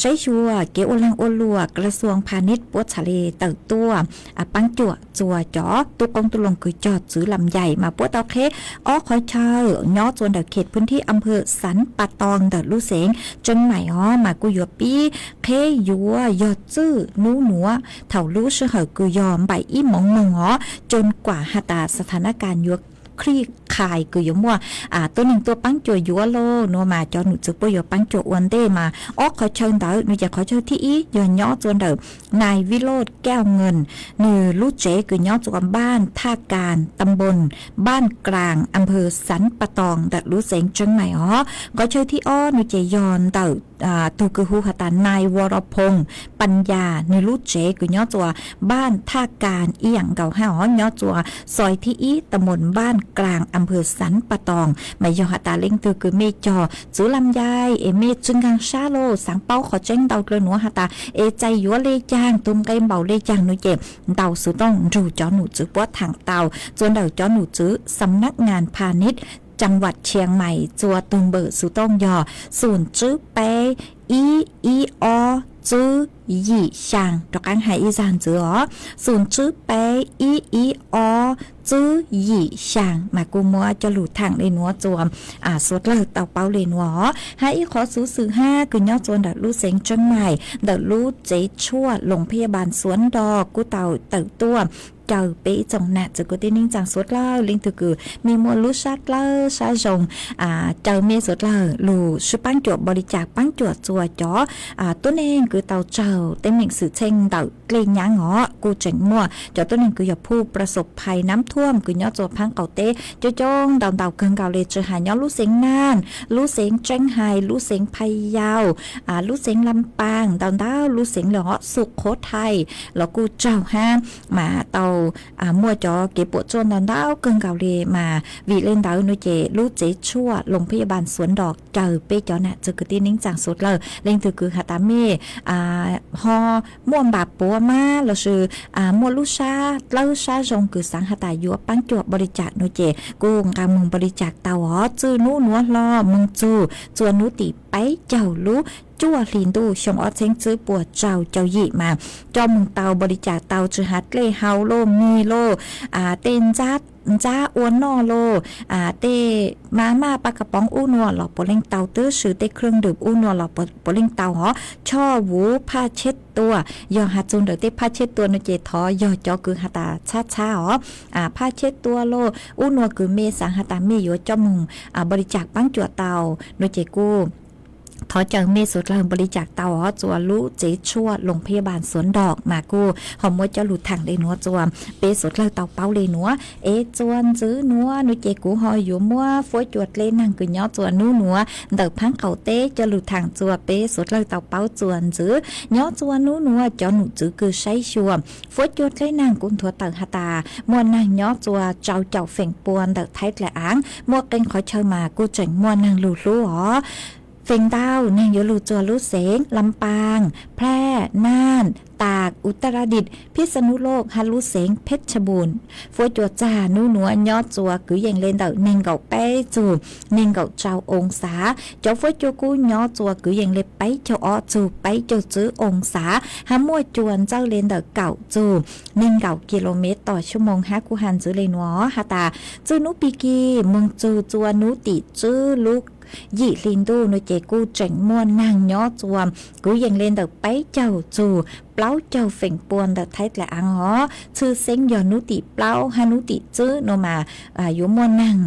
saib xyuas kev ua laag ua luam Kras Xuas Pha Nib puab txhad le tawm tuaj paab cuam txua cov tub qoob tub loo kws cog txwv lam yaim mas puab tau qheb ob qhov chaw nyob txua ntawm khem phooj thib am phawv Xav Pa Too ntawm lub xeev Tseeb Maim os mas kuj yuav pib qheb yuav yog txwj nub nuav thaum lub sij hawm kws yog npaim ib moov moog os, coos kuam has tas xa tha nab kas yuav khlij khai kws yuav muaj tuab neeg tuaj paab cuam yuav lauj nuav mas cov num txwv puab yuav paab cuam ua ntej mas ob qhov chaw ntawd nuav ces qhov chaw thib ib yog nyob txua ntawm Nais Vij Loj Kaoj Nkees nwg lub tsev kws nyob txua Npaaj Thaj Kas, tam npoos Npaaj Klaas, am phawv Xav Pa Too ntawm lub xeev Tseeb Maim os. Qhov chaw thib ob nuav ces yog ntawm tug kws hu has tas Nais Vos Los Phoos Pas Yas nwg lub tsev kws nyob txua Npaaj Thaj Kas ib yaam nkaus hab os, nyob txua xoi thib ib tam npoos Npaaj Klaas, am phawv Xav Pa Too mas yog has tas leej twg kws mej cog txwv lam yaim es mej tsi nkaag sab lauj, xaav paub qhov tseeb ntau dlua nuav has tas es txais yuav le caag, tug nqe npaum le caag nuav ces ntaus xuv tooj nrug cov num txwv puab thaam tau txua ntawm cov num txwv Xam Nab Ngas Pha Nib Caa Vam Chiang Mai txua tug npawb xuv tooj yog xoom tswb peb ib ib ob tswb yim xyaa, rov qaab has ib zaag ntxiv os, xoom tswb peb ib ib ob tswb yim xyaa mas kuj muab coj lug thaam le nuav txua suav dlawg tau paub le nuav os. Hab ib qhov xuv xwm hab kws nyob txua ntawm lub xeev Tseeb Maim ntawm lub tsev tshuaj Loos Phaj Ya Npas Xuav Nrog kuj tau tawm tuaj caw peb ib tsoom nam txwv kwv tij neej tsaa suav dlawg leej twg kws mej muaj lub sab dlawb sab zoo caw mej suav dlawg lug sib paab cuam npaum li cas paab cuam txua cov tuab neeg kws tau raug teeb meem xwm txheej ntawm dlej nyaab os. Kuj tseem muaj cov tuab neeg kws yog phuj plas xom phais nam thuam kws nyob txua phaab qaum teb coob coob ntau ntau kawg nkaus le, tsi has nyob lub xeev Naj, lub xeev Tseeb Hais, lub xeev Phaj Yau, lub xeev Lam Paas, ntau ntau lub xeev le os, Xu Qhuv Thais los kuj raug hab mas tau muaj cov kev puam tsuaj ntau ntau kawg nkaus le mas vim le ntawd nuav ces lub tsev tshuaj Loos Phaj Ya Npas Xuav Nrog caw peb cov nam txwv kwv tij neej tsaa suav dlawg leej twg kws has tas mej ho muaj npam puav mab lossis muaj lub sab dlawb sab zoo kws xaav has tas yuav paab cuam npaum li cas nuav ces kuj nqaa moog npaum li cas tau os. Txwj nub nuav hlo moog txug txua nub tim peb caug lub cuaj hli ntuj xyoo ob txheeb tswb puas rau caug yim mas coj moog tau npaum li cas tau, tsi has dlej hau lauj, mig lauj, tej ntsab ua noj lauj, tej ma maj paj ka poob ub nuav los puav leej tau, twb sis tej khwj dwm ub nuav los puav leej tau os. Choj vuv phaj tsheb tua, yog has txug ntawm tej phaj tsheb tua nuav ces thov yog cov kws has tas txhab txhab os, phaj tsheb tua lauj ub nuav kws mej xaav has tas mej yuav coj moog npaum li cas paab cuam tau nuav ces kuj thov caw mej suav dlawg npaum li cas tau os. Txua lub tsev tshuaj Loos Phaj Ya Npas Xuav Nrog mas kuj ho muab coj lug thaam le nuav txua peb suav dlawg tau paub le nuav. Es txua ntxiv nuav nuav ces kuv ho yuav muab fuab cua dleb naag kws nyob txua nub nuav ntawm phaab qaum teb coj lug thaam txua peb suav dlawg tau paub txua ntxiv. Nyob txua nub nuav cov num txwv kws saib xyuas fuab cua dleb naag kuj nthuav tawm has tas muaj naag nyob txua rau caum feem pua ntawm Thaib Dlaim Aav, muaj qee qhov chaw mas kuj tseem muaj naag lug hlub os. Feem ntau neeg yuav lug txua lub xeev Lam Paas, Phlaj, Naj, Tas, Utaradit, Phij Xa Nub Loj hab lub xeev Phej Tshaj Npum. Fuab cua txag nub nuav nyob txua kwv yees le ntawm neeg nkaum peb txug neeg nkaum rau oo xav. Cov fuab cua kub nyob txua kwv yees le peb caug ob txug peb caug tswb oo xav, hab muaj cua ntxawj le ntawm kaum txug neeg nkaum ki lo mev tom xuab moos hab kuj has ntxiv le nuav has tas txwj nub pig kig moog txug txua nub tim tswb lub yim hli ntuj no ces kuj tseem muaj neeg nyob txua kwv yees li ntawm peb caug txug plaub caug feem pua ntawm Thaib Dlaim Aav os. Tshwj xeeb yog hnub tim plaub hab hnub tim tsib no mas yuav muaj neeg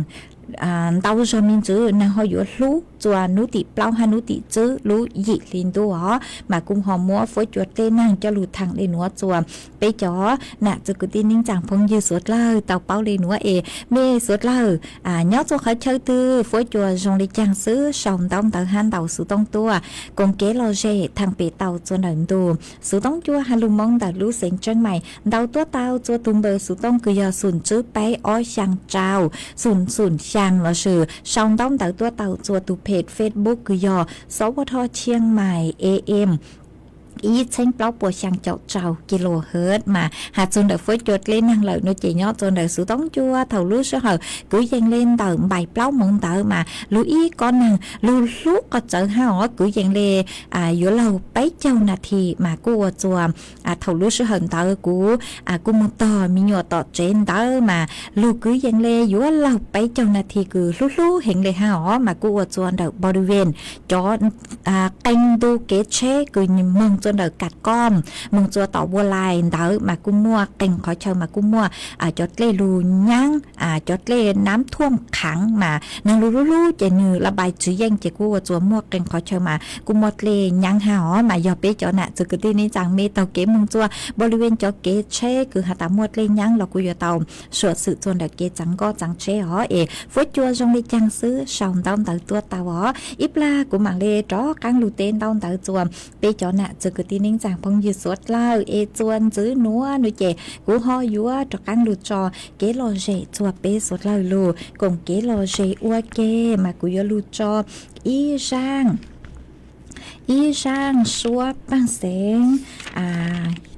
ntau zog me ntsis, neeg ho yuav hlub txua hnub tim plaub hab hnub tim tsib lub yim hli ntuj os. Mas kuj ho muab fuab cua dlej neeg coj lug thaam li nuav txua peb cov nam txiv kwv tij neej tsaa phooj ywg suav dlawg tau paub li nuav es mej suav dlawg nyob txua qhov chaw twg fuab cua zoo li caag xwb sau ntaub ntawv hab ntaus xuv tooj tuaj koom kev lom zem thaam pem tau txua ntawm ntu xuv tooj cua hab lug Moob ntawm lub xeev Tseeb Mais. Ntaus tuab tau txua tug npawb xuv tooj kws yog xum tswb peb ob xyaa rau xum xum xyaa lossis sau ntaub ntawv tuab tau txua tug phem Facebook kws yog Sov Vo Tho Tshiaj Mais A M ib txheeb plaub puas xyaa caum rau kilohertz. Mas has txug ntawm fuab cua dlej neeg lawm no ces nyob txua ntawm xuv tooj cua thaum lub sij hawm kwv yees li ntawm npaim plaub moov ntawd mas lug ib kob neeg lug hlub qhov txawv hab os kwv yees li yuav laug peb caug nas this mas kuj ua txua thaum lub sij hawm ntawd kuv kuj moog tog me nyuam tom tsev ntawd mas lug kwv yees li yuav laug peb caug nas this kws hlub hlub heev li hab os mas kuj ua txua ntawm npau du ven cov qee ntu kev tsheb kws moog txua ntawm Kam Koom moog txua tom Vua Lais ntawd mas kuj muaj qee qhov chaw mas kuj muaj cov dlej lug nyaab cov dlej nab thuam khaav mas neeg lug hlub hlub ces nwg la npais tswv yeej ces kuj ua txua muaj qee qhov chaw mas kuj muaj dlej nyaab hab os. Mas yog peb cov nam txiv kwv tij neej tsaa mej taug kev moog txua npau du ven cov kev tsheb kws has tas muaj dlej nyaab los kuj yuav tau suam xwm txua ntawm kev txaav nkoj txaav tsheb os es fuab cua zoo li caag xwb sau ntaub ntawv tuab tau os. Ib plag kuv maam le rov qaab lug teb ntaub ntawv txua peb cov nam txiv kwv tij neej tsaa phooj ywg suav dlawg es txua ntxiv nuav no ces kuv ho yuav rov qaab lug tso kev lom zem txua peb suav dlawg lug koom kev lom zem ua ke mas kuv yuav lug tso ib zaaj ib zaaj suab paaj xeev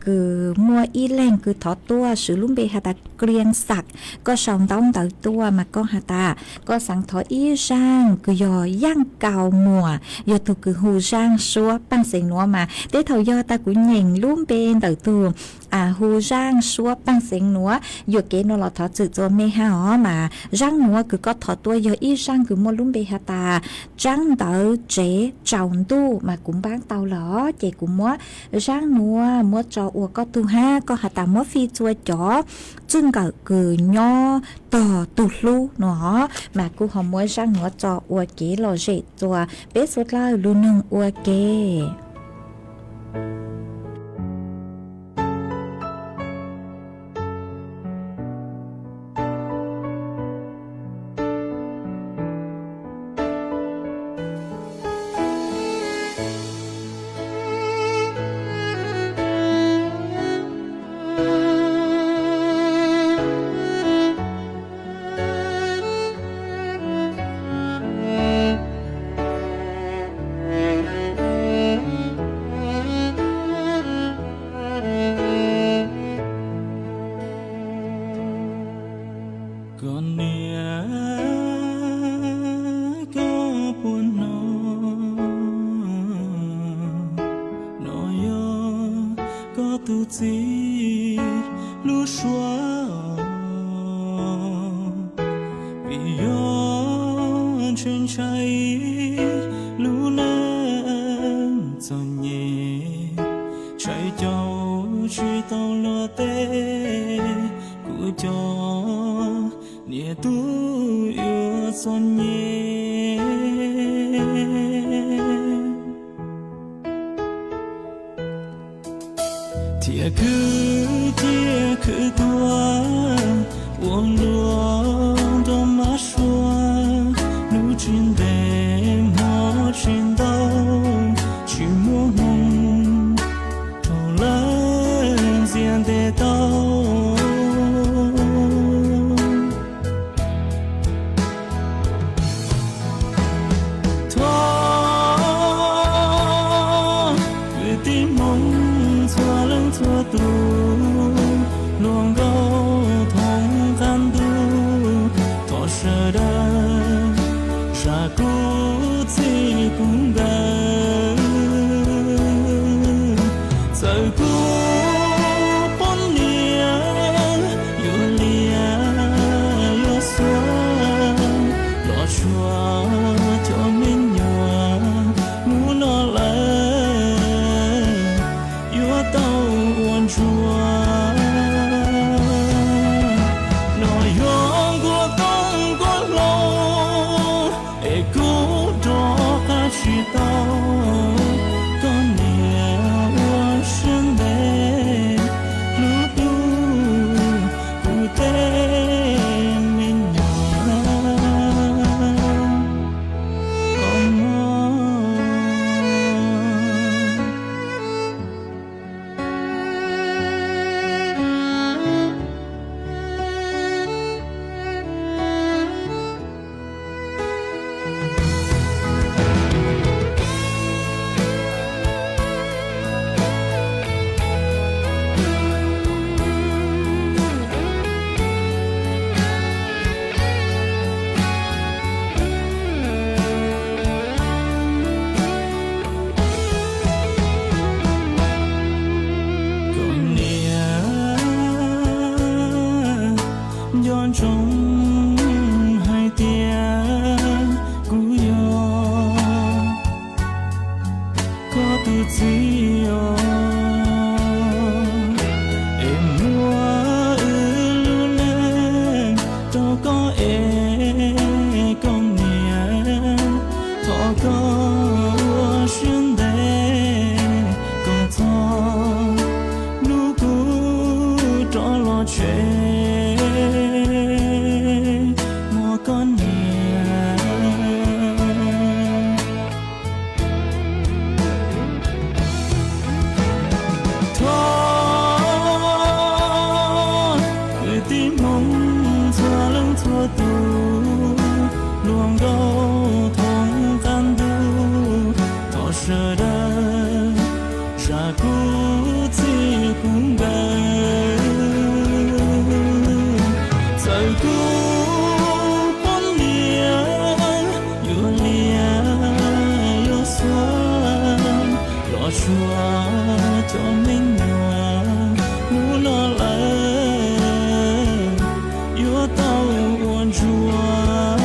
kws muaj ib leeg kws thov tuaj swv lub npe has tas Kliang Xam. Koj sau ntaub ntawv tuaj mas koj has tas koj xaav thov ib zaaj kws yog Yaaj Kau Muas yog tug kws hu zaaj suab paaj xeev nuav mas tej thaum yog tas kuv nyeem lub npe ntawm tug hu zaaj suab paaj xeev nuav yuam kev nuav los thov txim txua mej hab os. Mas zaaj nuav kws koj thov tuaj yog ib zaaj kws muaj lub npe has tas Tsaab Ntawv Tsev Tsaus Ntuj mas kuv npaab tau lawm os ces kuv muab zaaj nuav muab tso ua koj tug hab koj has tas muab fij txua cov txwj nkawm kws nyob tog tug hlub no os mas kuj ho muab zaaj nuav tso ua kev lom zem txua peb suav dlawg lug noog ua ke. Koj niam, koj puas hnov? No yog koj tug txiv lub suab, vim yog ntshai ntshai lub neej txom nyem, ntshai caum tsis tau luag tej, kuv cov niam tub yuav txom nyem. Thiaj khwv ciaj khwv tuag ua luaj nrog mab suav, hnub tsis ntev hmo tsis ntau, tsis muaj hmoo rau lawv ntxias ntes tau. Thov kwv tij Hmoob txhua leej txhua tus, hluas nkauj thoob qab ntuj, thov sawv Tus txiv os, es muab wb lub neej rau koj es koj niam, thov koj ua siab ntev kom txog hnub kuv rov los tsev, mog koj niam. Thov kwv tij Hmoob txhua leej txhua tus, hluas nkauj thoob qab ntuj, thov sawv daws zam kuv txij kuv nkawm, txawm kuv poj niam yuav liam yuav xuav, los suav cov me nyuam hnub no lawm yuav tau ua ntsuag.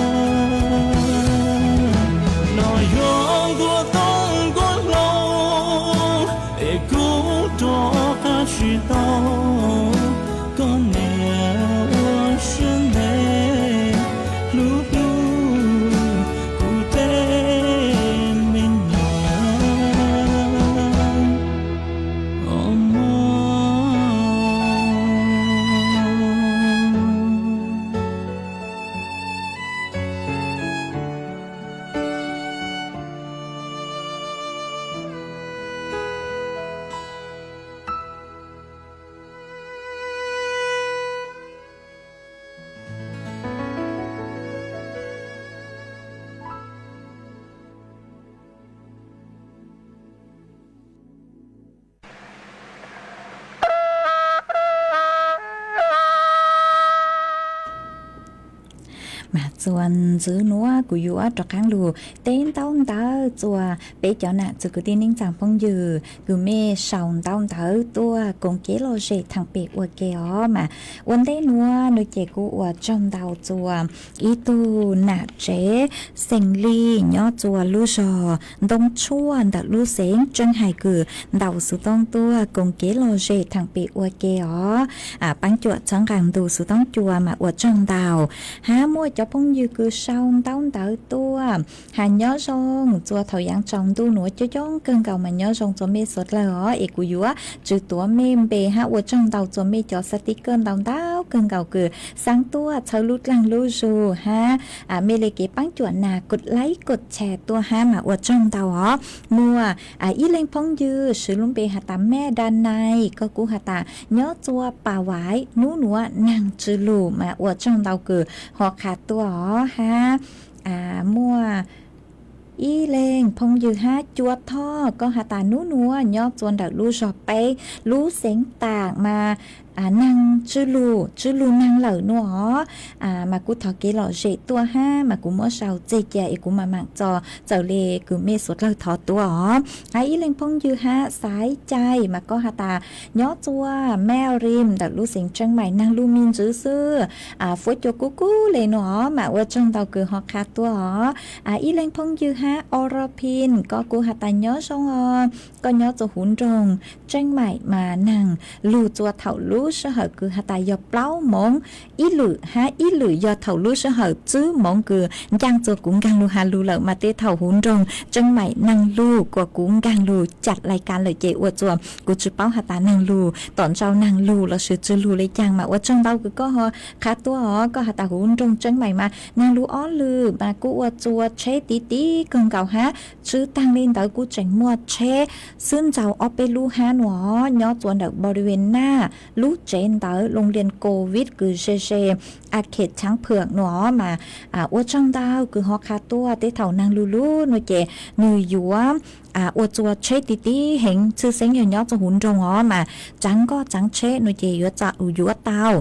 Los yog ntuj tooj nkuaj hlau es kuv rov qab tsis tau koj niam ua siab ntev hlub hlub kuv tej me nyuam. Mas txuas ntxiv nuav kuv yuav rov qaab lug teb ntaub ntawv txuas peb cov nam txiv kwv tij neej tsaa phooj ywg kws mej sau ntaub ntawv tuaj koom kev lom zem thaam pem ua ke os. Mas ua ntej nuav nuav ces kuv ua tsaug ntau txuas ib tug nam tsev xeem Lis nyob txuas lub zog Ntoo Tshuaj ntawm lub xeev Tseeb Hais kws ntaus xuv tooj tuaj koom kev lom zem thaam pem ua ke os. Paab cuam txhawb nqaa ntu xuv tooj cua mas ua tsaug ntau. Hab muaj cov phooj ywg kws sau ntaub ntawv tuaj has nyob zoo txuas thaum yaav tsaus ntuj nuav coob coob kawg nkaus mas nyob zoo txuas mej suav dlawg os. Es kuv yuav tsw tuav mej npe hab ua tsaug ntau txuas mej cov xav tib kawg ntau ntau kawg nkaus kws xaav tuaj txhawb lub dlaag lub zug hab mej le kev paab cuam nas kod laib kod chais tuaj hab mas ua tsaug ntau os. Muaj ib leeg phooj ywg swv lub npe has tas Mej Da Nai, koj kuj has tas nyob txuas Paj Vaiv, nub nuav naag tsw lug mas ua tsaug ntau kws ho qha tuaj os hab muaj ib leeg phooj ywg hab Cua Thoj, koj has tas nub nuav nyob txuas ntawm lub zog peb lub xeev Taam mas naag tsw lug, tsw lug naag lawm nuav os. Mas kuv thov kev lom zem tuaj hab mas kuv muab sau txeg ca es kuv mam maam txo txawm le kws mej suav dlawg thov tuaj os. Hab ib leeg phooj ywg hab Xaiv Cai mas koj has tas nyob txuas Mej Rim ntawm lub xeev Tseeb Maim naag lug me ntsis xwb, fuab cua kub kub le nuav os mas ua tsaug ntau kws ho qha tuaj os. Ib leeg phooj ywg hab Ora Pin, koj kuj has tas nyob zoo os, koj nyob txuas huv nroog Tseeb Maim mas naag lug txuas thaum lub sij hawm kws has tas yog plaub moov ib lwm hab ib lwm yog thaum lub sij hawm tsib moov kws ncaaj txuas kuv nkaag lug has lug lawm mas tej thaum huv nroog Tseeb Maim naag lug kuas kuv nkaag lug ca lais kas lawm ces ua txuas kuv tsi paub has tas naag lug tom ntej naag lug lossis tsw lug le caag mas ua tsaug ntau kws koj ho qha tuaj os. Koj has tas huv nroog Tseeb Maim mas naag lug ob lwm mas kuj ua txuas tsheb tiv tiv kawg nkaus hab. Tsi taag le ntawd kuj tseem muaj tsheb xwb ntxaug ob peb lub hab nuav os, nyob txuas ntawm Npau Li Ves Naj lub tsev ntawd Loo Lias Covid kws ze ze Akhev Tshaav Phwm nuav os mas ua tsaug ntau kws ho qha tuaj. Tej thaum naag lug lug nuav ces nwg yuav ua txuas tsheb tiv tiv heev, tshwj xeeb yog nyob txuas huv nroog os mas tsaav nkoj tsaav tsheb nuav ces yuav txav yuav tau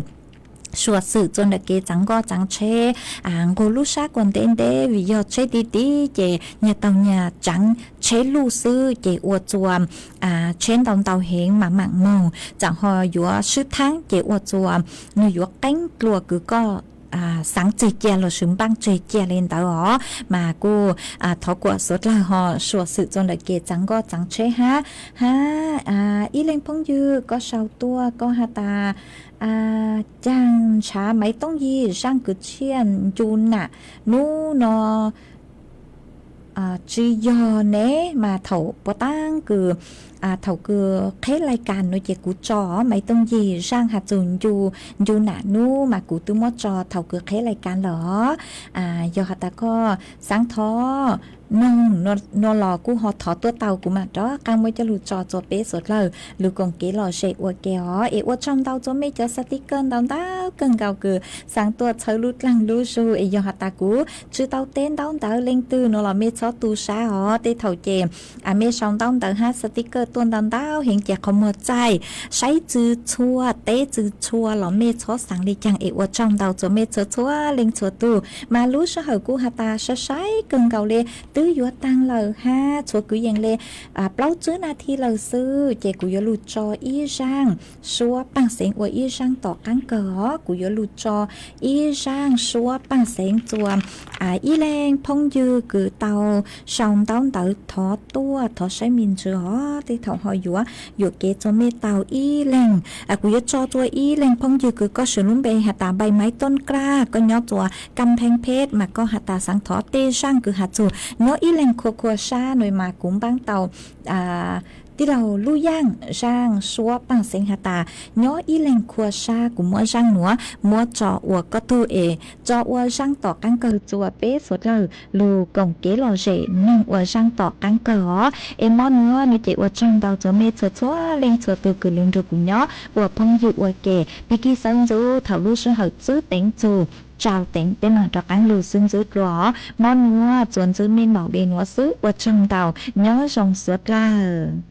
suav xwm txuas ntawm kev tsaav nkoj tsaav tsheb, nqug lub sab kuas ntev ntev vim yog tsheb tiv tiv ces nyag taug nyag tsaav tsheb luj xwb ces ua txuas tsheb ntau ntau heev mas maam moog txawm ho yuav swb thaab ces ua txuas nwg yuav qeeb dlua kws koj xaav tseg cia lossis npaaj tseg cia le ntawd os. Mas kuj thov kuas suav dlawg ho suav xwm txua ntawm kev txaav nkoj txaav tsheb hab. Hab ib leeg phooj ywg koj sau tuaj koj has tas caag ntshav Maiv Tooj Yig zaaj kws tshiaj ncu nam nub no tsi yog ne, mas thaum puav taab kws thaum kws qheb lais kas nuav ces kuv tso Maiv Tooj Yig zaaj has txug ncu nam nub mas kuv twb muab tso thaum kws qheb lais kas lawm os. Yog has tas koj xaav thov noog nua los kuj ho thov tuaj tau, kuv mam rov qaab muab coj lug tso txua peb suav dlawg lug koom kev lom zem ua ke os. Es ua tsaug ntau txua mej cov xa tiv kawj ntau ntau kawg nkaus kws xaav tuaj txhawb lub dlaag lub zug. Es yog has tas kuv tsi tau teb ntaub ntawv leej twg nua los mej txhob tu sab os. Tej thaum ces mej sau ntaub ntawv hab xa tiv kawj tuaj ntau ntau heev ces qhov muag txaij, saib txwv txhua teb txwv txhua los mej txhob xaav le caag. Es ua tsaug ntau txua mej txhua txhua leej txhua tug. Mas lub sij hawm kuj has tas sai sai kawg nkaus le, twb yuav taag lawm hab txhua kwv yees le plaub tsib nas this lawm xwb ces kuv yuav lug tso ib zaaj suab paaj xeev ua ib zaaj tom qaab kawg os. Kuv yuav lug tso ib zaaj suab paaj xeev txua ib leeg phooj ywg kws tau sau ntaub ntawv thov tuaj thov saib me ntsis os. Tej thaum ho yuav yuam kev txua mej tau ib leeg. Kuv yuav tso txua ib leeg phooj ywg kws koj swv lub npe has tas Npais Maiv Tooj Kraj, koj nyob txua Kam Pheej Phet mas koj has tas xaav thov tej zaaj kws has txug nyob ib leeg khua khua sab nuav mas kuv npaab tau tij laug Lub Yaaj zaaj suab paaj xeev has tas nyob ib leeg khua sab, kuv muab zaaj nuav muab tso ua koj tug es tso ua zaaj tom qaab kawg txua peb suav dlawg lug koom kev lom zem neeg ua zaaj tom qaab kawg os. Es mob nuav nuav ces ua tsaug ntau txua mej txhua txhua leej txhua tug kws lug nrug kuv nyob ua phooj ywg ua ke. Pig kig xawv ntxuv thaum lub sij hawm txwb teev txug tsau teev peb mam rov qaab lug xwb ntxwb dlua os. Mob nuav txua ntxwb mej npaum le nuav xwb, ua tsaug ntau, nyob zoo suav dlawg.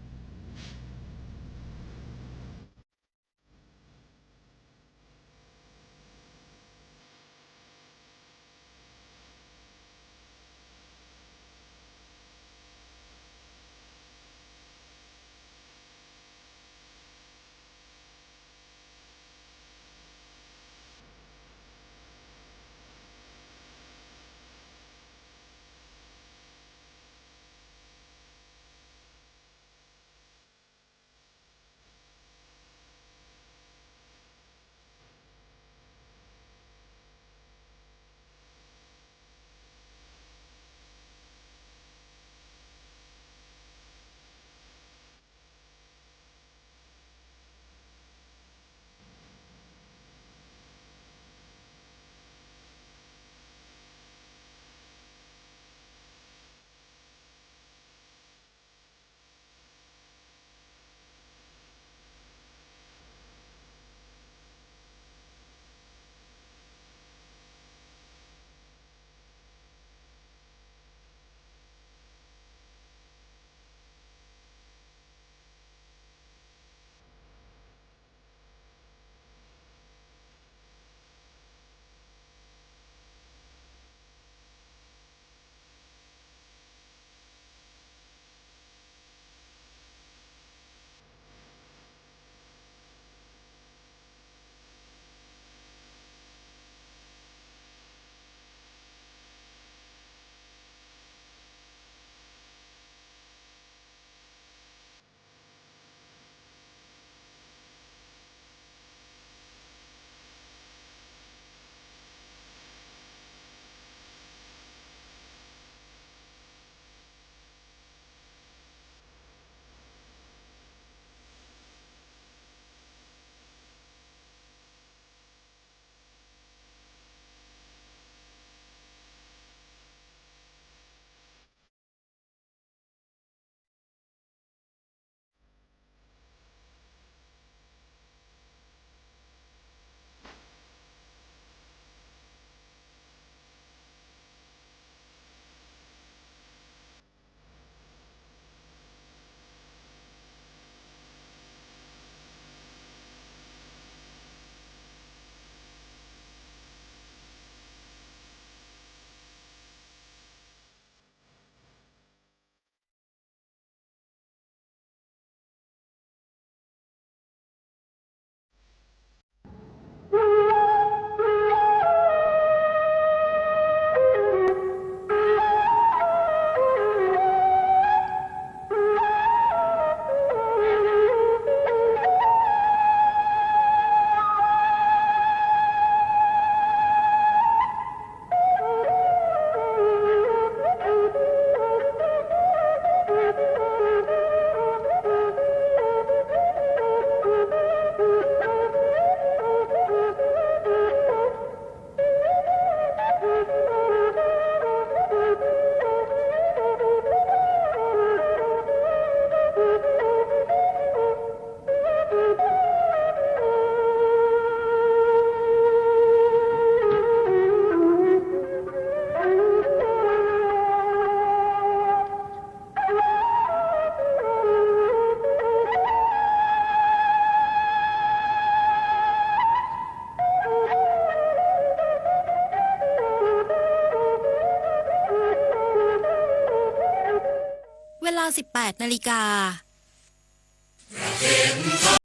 สิบแปดนาฬิกา